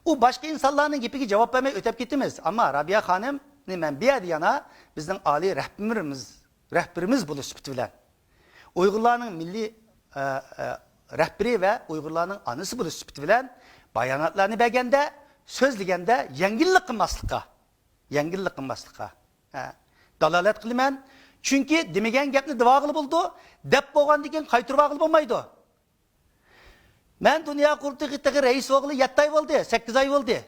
ئۇ باشقا ئىنسانلارنىڭ گېپىگە جاۋاب بەرمەي ئۆتەپ كېتىمىز. ئەمما رابىيە خانىمنى مەن بۇ يەردە يەنە بىزنىڭ ئالىي رەھبىرىمىز، رەھبىرىمىز بولۇش سۈپىتى بىلەن، ئۇيغۇرلارنىڭ مىللىي، ئە، ئە، رەھبىرى ۋە ئۇيغۇرلارنىڭ ئانىسى بولۇش سۈپىتى بىلەن باياناتلارنى بەرگەندە، سۆزلىگەندە يەڭگىللىك قىلماسلىققا، يەڭگىللىك قىلماسلىققا، ھە، دالالەت قىلىمەن. چۈنكى دېمىگەن گەپنى دېۋالغىلى بولىدۇ، دەپ بولغاندىن كېيىن قايتۇرۇۋالغىلى بولمايدۇ. مەن دۇنيا قۇرۇلتىيىغا تېخى رەئىس بولغىلى يەتتە ئاي بولدى، سەككىز ئاي بولدى.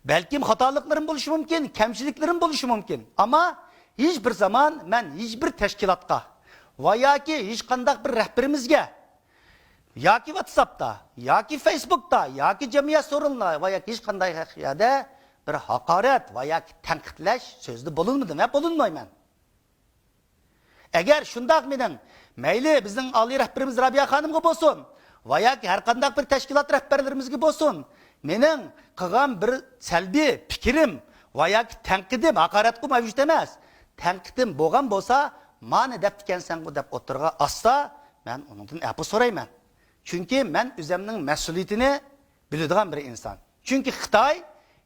بەلكىم خاتالىقلىرىم بولۇشى مۇمكىن، كەمچىلىكلىرىم بولۇشى مۇمكىن. ئەمما ھېچ بىر زامان مەن ھېچ بىر تەشكىلاتقا ۋە ياكى ھېچقانداق بىر رەھبىرىمىزگە، ياكى ۋاتساپتا، ياكى فېيسبۇكتا، ياكى جەمئىيەت سورۇنلىرىدا ۋە ياكى ھېچقانداق يەردە بىر ھاقارەت ۋە ياكى تەنقىدلەش سۆزىدە بولۇنمىدىم ۋە بولۇنمايمەن. ئەگەر شۇنداق مېنىڭ، مەيلى بىزنىڭ ئالىي رەھبىرىمىز رابىيە خانىمغا بولسۇن ۋە ياكى ھەر قانداق بىر تەشكىلات رەھبەرلىرىمىزگە بولسۇن، مېنىڭ قىلغان بىر سەلبىي پىكرىم ۋە ياكى تەنقىدىم، ھاقارەتقۇ مەۋجۇت ئەمەس، تەنقىدىم بولغان بولسا، مانا دەپتىكەنسەنغۇ دەپ ئوتتۇرىغا ئاتسا، مەن ئۇنىڭدىن ئەپۇ سورايمەن. چۈنكى مەن ئۆزەمنىڭ مەسئۇلىيىتىنى بىلىدىغان بىر ئىنسان. چۈنكى خىتاي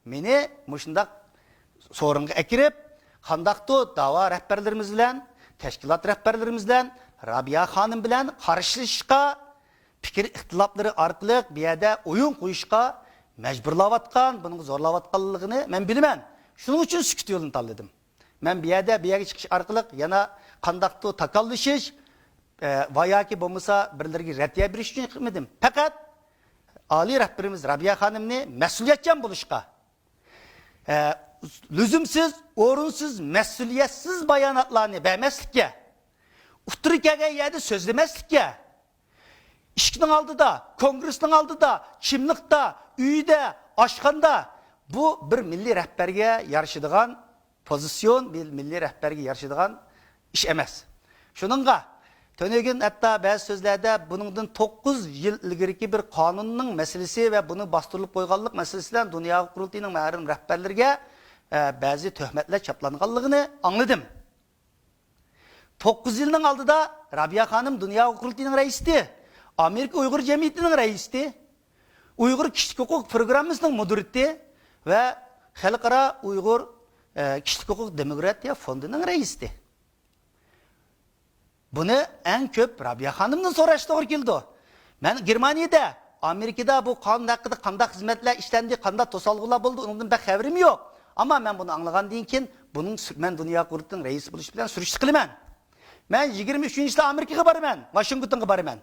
مېنى مۇشۇنداق سورۇنغا ئەكىرىپ، قانداقتۇ داۋا رەھبەرلىرىمىز بىلەن، تەشكىلات رەھبەرلىرىمىز بىلەن، رابىيە خانىم بىلەن قارشىلىشىشقا، پىكىر ئىختىلاپلىرى ئارقىلىق بۇ يەردە ئويۇن قويۇشقا مەجبۇرلاۋاتقان، بۇنىڭغا زورلاۋاتقانلىقىنى مەن بىلىمەن. شۇنىڭ ئۈچۈن سۈكۈت يولىنى تاللىدىم. مەن بۇ يەردە، بۇ يەرگە چىقىش ئارقىلىق يەنە قانداقتۇ تاكاللىشىش، ئە، ۋە ياكى بولمىسا بىرلىرىگە رەددىيە بېرىش ئۈچۈن قىلمىدىم. پەقەت ئالىي رەھبىرىمىز رابىيە خانىمنى مەسئۇلىيەتچان بولۇشقا، ئە، لۈزۈمسىز، ئورۇنسىز، مەسئۇلىيەتسىز باياناتلارنى بەرمەسلىككە، ئۇتتۇرا كەلگەن يەردە سۆزلىمەسلىككە، ئىشىكنىڭ ئالدىدا، كونگرېسنىڭ ئالدىدا، چىملىقتا، ئۆيدە، ئاشخانىدا بۇ بىر مىللىي رەھبەرگە يارىشىدىغان پوزىتسىيون، بىر مىللىي رەھبەرگە يارىشىدىغان ئىش ئەمەس. شۇنىڭغا تۈنۈگۈن ھەتتا بەزى سۆزلەردە بۇنىڭدىن توققۇز يىل ئىلگىرىكى بىر قانۇننىڭ مەسىلىسى ۋە بۇنى باستۇرۇلۇپ قويغانلىق مەسىلىسى بىلەن دۇنيا قۇرۇلتىيىنىڭ مەھرۇم رەھبەرلىرىگە، ئە، بەزى تۆھمەتلەر چاپلانغانلىقىنى ئاڭلىدىم. توققۇز يىلنىڭ ئالدىدا رابىيە خانىم دۇنيا قۇرۇلتىيىنىڭ رەئىسى، ئامېرىكا ئۇيغۇر جەمئىيىتىنىڭ رەئىسى، ئۇيغۇر كىشىلىك ھوقۇق پروگراممىسىنىڭ مۇدىرى ۋە خەلقئارا ئۇيغۇر، ئە، كىشىلىك ھوقۇق دېموكراتىيە فوندىنىڭ رەئىسى. بۇنى ئەڭ كۆپ رابىيە خانىمدىن سوراش توغرا كېلىدۇ. مەن گېرمانىيەدە، ئامېرىكىدا بۇ قانۇن ھەققىدە قانداق خىزمەتلەر ئىشلەندى، قانداق توسالغۇلار بولدى، ئۇنىڭدىن بەك خەۋىرىم يوق. ئەمما مەن بۇنى ئاڭلىغاندىن كېيىن، بۇنىڭ سۈ-، مەن دۇنيا قۇرۇلتىيىنىڭ رەئىسى بولۇش بىلەن سۈرۈشتە قىلىمەن. مەن يىگىرمە ئۈچىنچى يىلى ئامېرىكىغا بارىمەن، ۋاشىنگتونغا بارىمەن.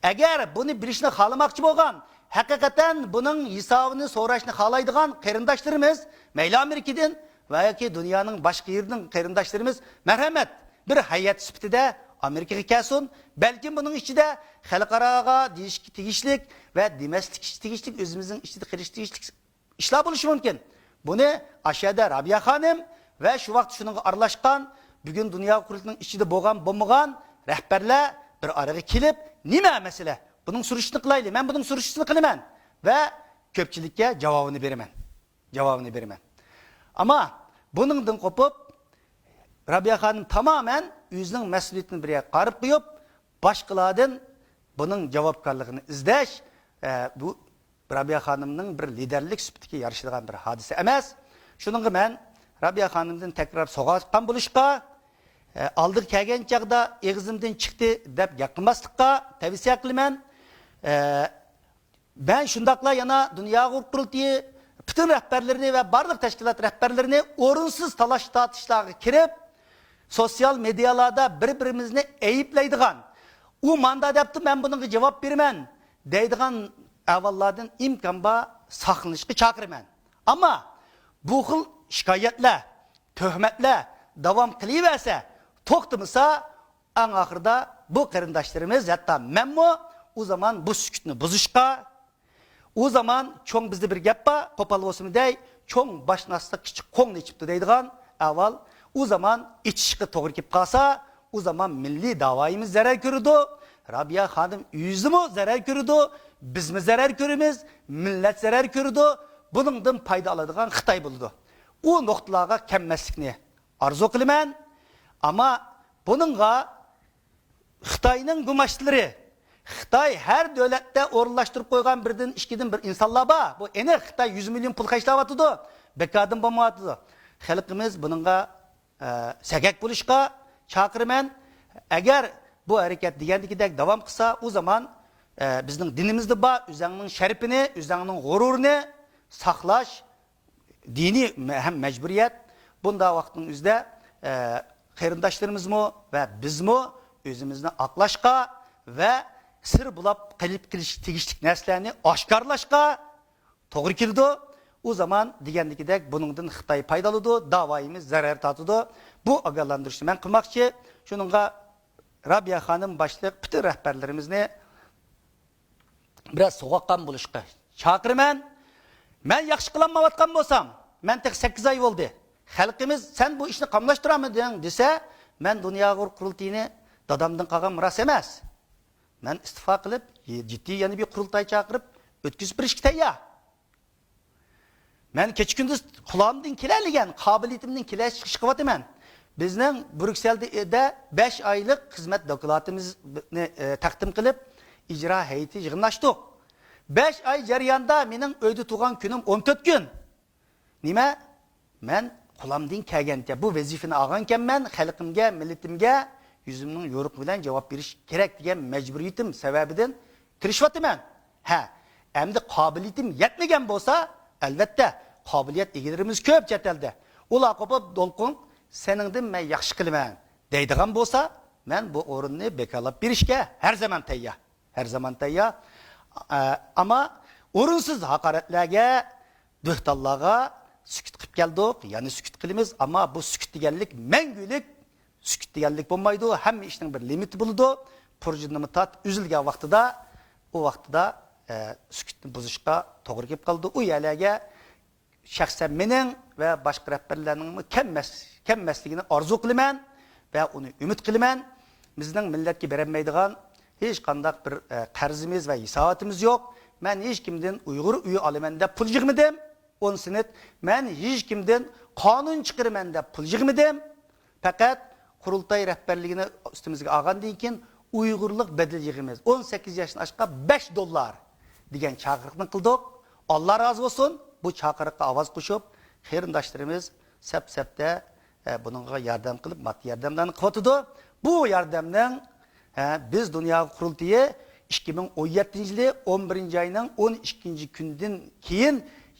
ئەگەر بۇنى بىلىشنى خالىماقچى بولغان، ھەقىقەتەن بۇنىڭ ھېسابىنى سوراشنى خالايدىغان قېرىنداشلىرىمىز، مەيلى ئامېرىكىدىن ۋە ياكى دۇنيانىڭ باشقا يېرىدىن قېرىنداشلىرىمىز، مەرھەمەت، بىر ھەيئەت سۈپىتىدە ئامېرىكىغا كەلسۇن. بەلكىم بۇنىڭ ئىچىدە خەلقئاراغا دېيىشكە تېگىشلىك ۋە دېمەسلىك تېگىشلىك، ئۆزىمىزنىڭ ئىچىدە قىلىش تېگىشلىك ئىشلار بولۇشى مۇمكىن. بۇنى ئاشۇ يەردە رابىيە خانىم ۋە شۇ ۋاقىت شۇنىڭغا ئارىلاشقان، بۈگۈن دۇنيا قۇرۇلتىيىنىڭ ئىچىدە بولغان، بولمىغان رەھبەرلەر بىر ئارىغا كېلىپ، نېمە مەسىلە؟ بۇنىڭ سۈرۈشتىنى قىلايلى. مەن بۇنىڭ سۈرۈشتىنى قىلىمەن ۋە كۆپچىلىككە جاۋابىنى بېرىمەن. جاۋابىنى بېرىمەن. ئەمما بۇنىڭدىن قوپۇپ، رابىيە خانىم تامامەن ئۆزىنىڭ مەسئۇلىيىتىنى بىر يەرگە قايرىپ قويۇپ، باشقىلاردىن بۇنىڭ جاۋابكارلىقىنى ئىزدەش، ئە، بۇ رابىيە خانىمنىڭ بىر لىدەرلىك سۈپىتىگە يارىشىدىغان بىر ھادىسە ئەمەس. شۇنىڭغا مەن رابىيە خانىمدىن تەكرار سوغا چىققان بولۇشقا، ئە، ئالدىغا كەلگەن چاغدا ئېغىزىمدىن چىقتى دەپ گەپ قىلماسلىققا تەۋسىيە قىلىمەن. ئە، مەن شۇنداقلا يەنە دۇنيا ئۇيغۇر قۇرۇلتىيى پۈتۈن رەھبەرلىرىنى ۋە بارلىق تەشكىلات رەھبەرلىرىنى ئورۇنسىز تالاش-تارتىشلارغا كىرىپ، سوتسىيال مېدىيالاردا بىر-بىرىمىزنى ئەيىبلەيدىغان، «ئۇ ماندا دەپتۇ، مەن بۇنىڭغا جاۋاب بېرىمەن» دەيدىغان ئەھۋاللاردىن ئىمكان بار ساقلىنىشقا چاقىرىمەن. ئەمما بۇ خىل شىكايەتلەر، تۆھمەتلەر داۋام قىلىۋەرسە، توختىمىسا، ئەڭ ئاخىرىدا بۇ قېرىنداشلىرىمىز، ھەتتا مەنمۇ ئۇ زامان بۇ سۈكۈتنى بۇزۇشقا، ئۇ زامان چوڭ بىزدە بىر گەپ بار، قوپال بولسىمۇ دەي، «چوڭ باشنى ئاچسا، كىچىك قوڭنى ئېچىپتۇ» دەيدىغان ئەھۋال. ئۇ زامان ئېچىشقا توغرا كېلىپ قالسا، ئۇ زامان مىللىي داۋايىمىز زەرەر كۆرىدۇ، رابىيە خانىم ئۆزىمۇ زەرەر كۆرىدۇ، بىزمۇ زەرەر كۆرىمىز، مىللەت زەرەر كۆرىدۇ، بۇنىڭدىن پايدا ئالىدىغان خىتاي بولىدۇ. ئۇ نۇقتىلارغا كەلمەسلىكنى ئارزۇ قىلىمەن. ئەمما بۇنىڭغا خىتاينىڭ گۇماشتىلىرى، خىتاي ھەر دۆلەتتە ئورۇنلاشتۇرۇپ قويغان بىردىن، ئىككىدىن بىر ئىنسانلار بار. بۇ ئېنىق، خىتاي يۈز مىليون پۇل خەجلەۋاتىدۇ، بىكاردىن بولمايۋاتىدۇ. خەلقىمىز بۇنىڭغا، ئە، سەگەك بولۇشقا چاقىرىمەن. ئەگەر بۇ ھەرىكەت دېگەندىكىدەك داۋام قىلسا، ئۇ زامان، ئە، بىزنىڭ دىنىمىزدا بار، ئۆزەڭنىڭ شەرىپىنى، ئۆزەڭنىڭ غۇرۇرىنى ساقلاش، دىنىي مە-، ھەم مەجبۇرىيەت. بۇنداق ۋاقىتنىڭ ئۆزىدە، ئە، قېرىنداشلىرىمىزمۇ ۋە بىزمۇ ئۆزىمىزنى ئاقلاشقا ۋە سىر بولاپ قېلىپ قېلىشقا تېگىشلىك نەرسىلەرنى ئاشكارىلاشقا توغرا كېلىدۇ. ئۇ زامان دېگەندىكىدەك بۇنىڭدىن خىتاي پايدىلىنىدۇ، داۋايىمىز زەرەر تارتىدۇ. بۇ ئاگاھلاندۇرۇشنى مەن قىلماقچى. شۇنىڭغا رابىيە خانىم باشلىق پۈتۈن رەھبەرلىرىمىزنى بىرەر سوغۇققان بولۇشقا چاقىرىمەن. مەن ياخشى قىلالمايۋاتقان بولسام، مەن تېخى سەككىز ئاي بولدى. خەلقىمىز سەن بۇ ئىشنى قاملاشتۇرالمىدىڭ دېسە، مەن دۇنيا ئۇيغۇر قۇرۇلتىيىنى دادامدىن قالغان مىراس ئەمەس. مەن ئىستېفا قىلىپ، جىددىي يەنە بىر قۇرۇلتاي چاقىرىپ، ئۆتكۈزۈپ بېرىشكە تەييار. مەن كېچە-كۈندۈز قۇلىقىمدىن كېلەلىگەن، قابىلىيىتىمدىن كېلەر چىقىش قىلىۋاتىمەن. بىزنىڭ بريۇكسېلدە بەش ئايلىق خىزمەت دوكلاتىمىزنى، ئە، تەقدىم قىلىپ، ئىجرا ھەيئىتى يىغىنلاشتۇق. بەش ئاي جەريانىدا مېنىڭ ئۆيدە تۇرغان كۈنۈم ئون تۆت كۈن. نېمە؟ مەن قولۇمدىن كەلگەنچە بۇ ۋەزىپىنى ئالغانىكەنمەن، خەلقىمگە، مىللىتىمگە يۈزۈمنىڭ يورۇقى بىلەن جاۋاب بېرىش كېرەك دېگەن مەجبۇرىيىتىم سەۋەبىدىن تىرىشىۋاتىمەن. ھە، ئەمدى قابىلىيىتىم يەتمىگەن بولسا، ئەلۋەتتە، قابىلىيەت ئىگىلىرىمىز كۆپ چەت ئەلدە. ئۇلار قوپۇپ، دولقۇن، سېنىڭدىن مەن ياخشى قىلىمەن دەيدىغان بولسا، مەن بۇ ئورۇننى بىكارلاپ بېرىشكە ھەر زامان تەييار. ھەر زامان تەييار. ئە، ئەمما ئورۇنسىز ھاقارەتلەرگە، بۆھتانلارغا سۈكۈت قىلىپ كەلدۇق، يەنە سۈكۈت قىلىمىز. ئەمما بۇ سۈكۈت دېگەنلىك مەڭگۈلۈك سۈكۈت دېگەنلىك بولمايدۇ. ھەممە ئىشنىڭ بىر لىمىتى بولىدۇ. پۇرجىنىمۇ تارت ئۈزۈلگەن ۋاقتىدا، ئۇ ۋاقتىدا، ئە، سۈكۈتنى بۇزۇشقا توغرا كېلىپ قالىدۇ. ئۇ يەرلەرگە شەخسەن مېنىڭ ۋە باشقا رەھبەرلەرنىڭمۇ كەلمەس-، كەلمەسلىكىنى ئارزۇ قىلىمەن ۋە ئۇنى ئۈمىد قىلىمەن. بىزنىڭ مىللەتكە بېرەلمەيدىغان ھېچقانداق بىر، ئە، قەرزىمىز ۋە ھېساباتىمىز يوق. مەن ھېچكىمدىن ئۇيغۇر ئۆيى ئالىمەن دەپ پۇل يىغمىدىم. ئون سېنىت. مەن ھېچكىمدىن قانۇن چىقىرىمەن دەپ پۇل يىغمىدىم. پەقەت قۇرۇلتاي رەھبەرلىكىنى ئۈستىمىزگە ئالغاندىن كېيىن ئۇيغۇرلۇق بەدىلى يىغىمىز، ئون سەككىز ياشتىن ئاشقان بەش دوللار دېگەن چاقىرىقنى قىلدۇق. ئاللا رازى بولسۇن، بۇ چاقىرىققا ئاۋاز قوشۇپ، قېرىنداشلىرىمىز سەپ-سەپتە، ئە، بۇنىڭغا ياردەم قىلىپ، ماددىي ياردەملەرنى قىلىۋاتىدۇ. بۇ ياردەمنىڭ، ئە، بىز دۇنيا قۇرۇلتىيى ئىككى مىڭ ئون يەتتىنچى يىلى ئون بىرىنچى ئاينىڭ ئون ئىككىنچى كۈنىدىن كېيىن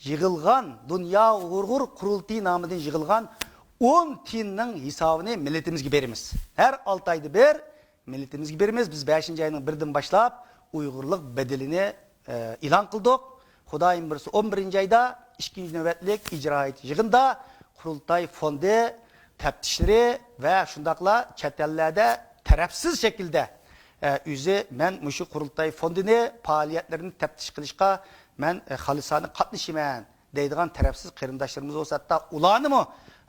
يىغىلغان، دۇنيا ئۇيغۇر قۇرۇلتىيى نامىدىن يىغىلغان ئون تىيىننىڭ ھېسابىنى مىللىتىمىزگە بېرىمىز. ھەر ئالتە ئايدا بىر مىللىتىمىزگە بېرىمىز. بىز بەشىنچى ئاينىڭ بىرىدىن باشلاپ ئۇيغۇرلۇق بەدىلىنى، ئە، ئېلان قىلدۇق. خۇدايىم بۇيرۇسا، ئون بىرىنچى ئايدا، ئىككىنچى نۆۋەتلىك ئىجرا ھەيئىتى يىغىنىدا قۇرۇلتاي فوندى تەپتىشلىرى ۋە شۇنداقلا چەت ئەللەردە تەرەپسىز شەكىلدە، ئە، ئۆزى، مەن مۇشۇ قۇرۇلتاي فوندىنى پائالىيەتلىرىنى تەپتىش قىلىشقا مەن، ئە، خالىسانە قاتنىشىمەن دەيدىغان تەرەپسىز قېرىنداشلىرىمىز بولسا، ھەتتا ئۇلارنىمۇ،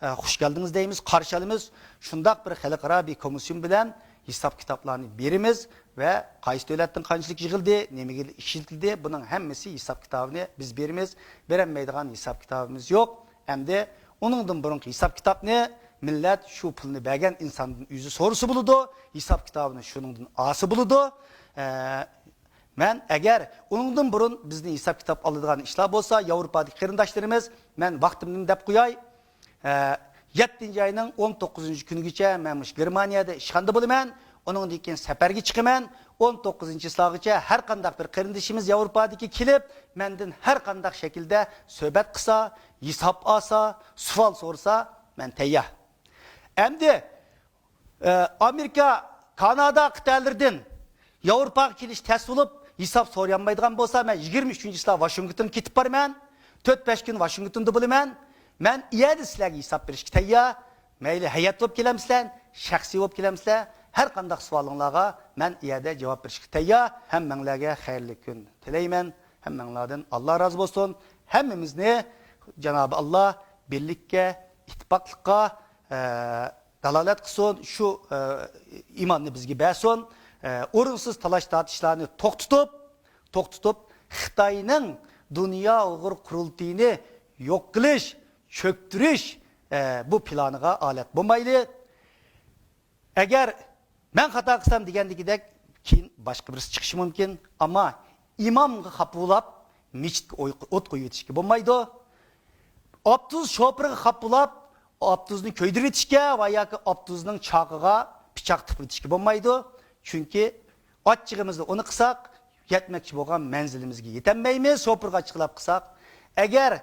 ئە، خۇش كەلدىڭىز دەيمىز، قارشى ئالىمىز. شۇنداق بىر خەلقئارا بىر كومىسسىيون بىلەن ھېساب-كىتابلارنى بېرىمىز ۋە قايسى دۆلەتتىن قانچىلىك يىغىلدى، نېمىگە ئىشلىتىلدى، بۇنىڭ ھەممىسى ھېساب-كىتابىنى بىز بېرىمىز. بېرەلمەيدىغان ھېساب-كىتابىمىز يوق. ئەمدى ئۇنىڭدىن بۇرۇنقى ھېساب-كىتابنى مىللەت شۇ پۇلنى بەرگەن ئىنساندىن ئۆزى سورىسا بولىدۇ، ھېساب-كىتابىنى شۇنىڭدىن ئالسا بولىدۇ. ئە، مەن ئەگەر ئۇنىڭدىن بۇرۇن بىزدىن ھېساب-كىتاب ئالىدىغان ئىشلار بولسا، ياۋروپادىكى قېرىنداشلىرىمىز، مەن ۋاقتىمدىن دەپ قوياي، ئە، يەتتىنچى ئاينىڭ ئون توققۇزىنچى كۈنىگىچە مەن مۇشۇ گېرمانىيەدە ئىشخانىدا بولىمەن. ئۇنىڭدىن كېيىن سەپەرگە چىقىمەن. ئون توققۇزىنچى چىسلاغىچە ھەر قانداق بىر قېرىندىشىمىز ياۋروپادىكى كېلىپ، مەندىن ھەر قانداق شەكىلدە سۆھبەت قىلسا، ھېساب ئالسا، سوئال سورىسا، مەن تەييار. ئەمدى ئە، ئامېرىكا، كانادا قىتئەلىرىدىن ياۋروپاغا كېلىش تەس بولۇپ، ھېساب سورىيالمايدىغان بولسا، مەن يىگىرمە ئۈچىنچى چىسلا ۋاشىنگتونغا كېتىپ بارىمەن. تۆت-بەش كۈن ۋاشىنگتوندا بولىمەن. مەن ئۇ يەردە سىلەرگە ھېساب بېرىشكە تەييار. مەيلى ھەيئەت بولۇپ كېلەمسىلەر، شەخسىي بولۇپ كېلەمسىلەر، ھەر قانداق سوئالىڭلارغا مەن ئۇ يەردە جاۋاب بېرىشكە تەييار. ھەممەڭلارگە خەيرلىك كۈن تىلەيمەن. ھەممەڭلاردىن ئاللا رازى بولسۇن. ھەممىمىزنى جانابى ئاللا بىرلىككە، ئىتتىپاقلىققا، ئە، دالالەت قىلسۇن، شۇ، ئە، ئىماننى بىزگە بەرسۇن. ئە، ئورۇنسىز تالاش-تارتىشلارنى توختىتىپ، توختىتىپ، خىتاينىڭ دۇنيا ئۇيغۇر قۇرۇلتىيىنى يوق قىلىش، چۆكتۈرۈش، ئە، بۇ پىلانىغا ئالەت بولمايلى. ئەگەر مەن خاتا قىلسام دېگەندىكىدەك، كېيىن باشقا بىرسى چىقىشى مۇمكىن. ئەمما ئىمامغا خاپا بولاپ، مەسچىتكە ئوي-، ئوت قويۇۋېتىشكە بولمايدۇ. ئاپتوبۇس شوپۇرىغا خاپا بولاپ، ئاپتوبۇسنى كۆيدۈرۈۋېتىشكە ۋە ياكى ئاپتوبۇسنىڭ چاقىغا پىچاق تىقىۋېتىشكە بولمايدۇ. چۈنكى ئاچچىقىمىزدا ئۇنى قىلساق، يەتمەكچى بولغان مەنزىلىمىزگە يېتەلمەيمىز، شوپۇرغا ئاچچىقلاپ قىلساق. ئەگەر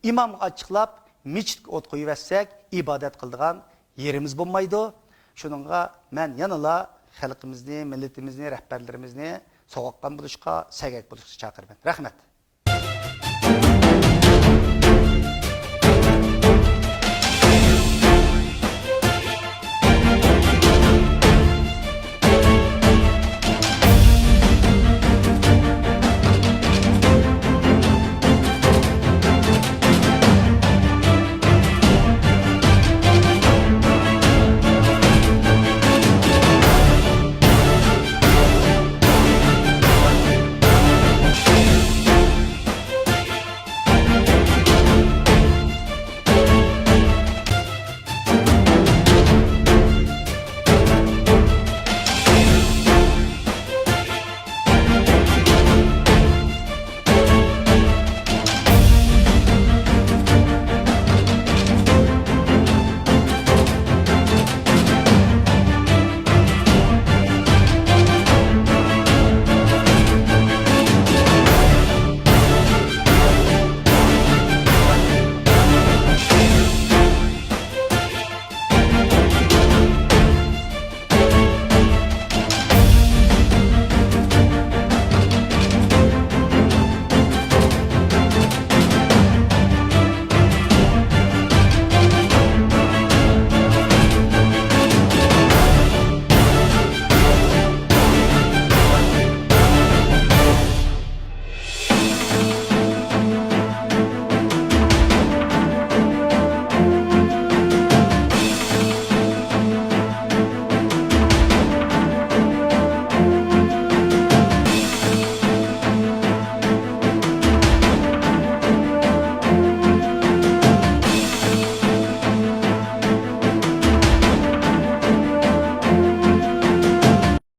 ئىمامغا ئاچچىقلاپ، مەسچىتكە ئوت قويۇۋەتسەك، ئىبادەت قىلىدىغان يېرىمىز بولمايدۇ. شۇنىڭغا مەن يەنىلا خەلقىمىزنى، مىللىتىمىزنى، رەھبەرلىرىمىزنى سوغۇققان بولۇشقا، سەگەك بولۇشقا چاقىرىمەن. رەھمەت.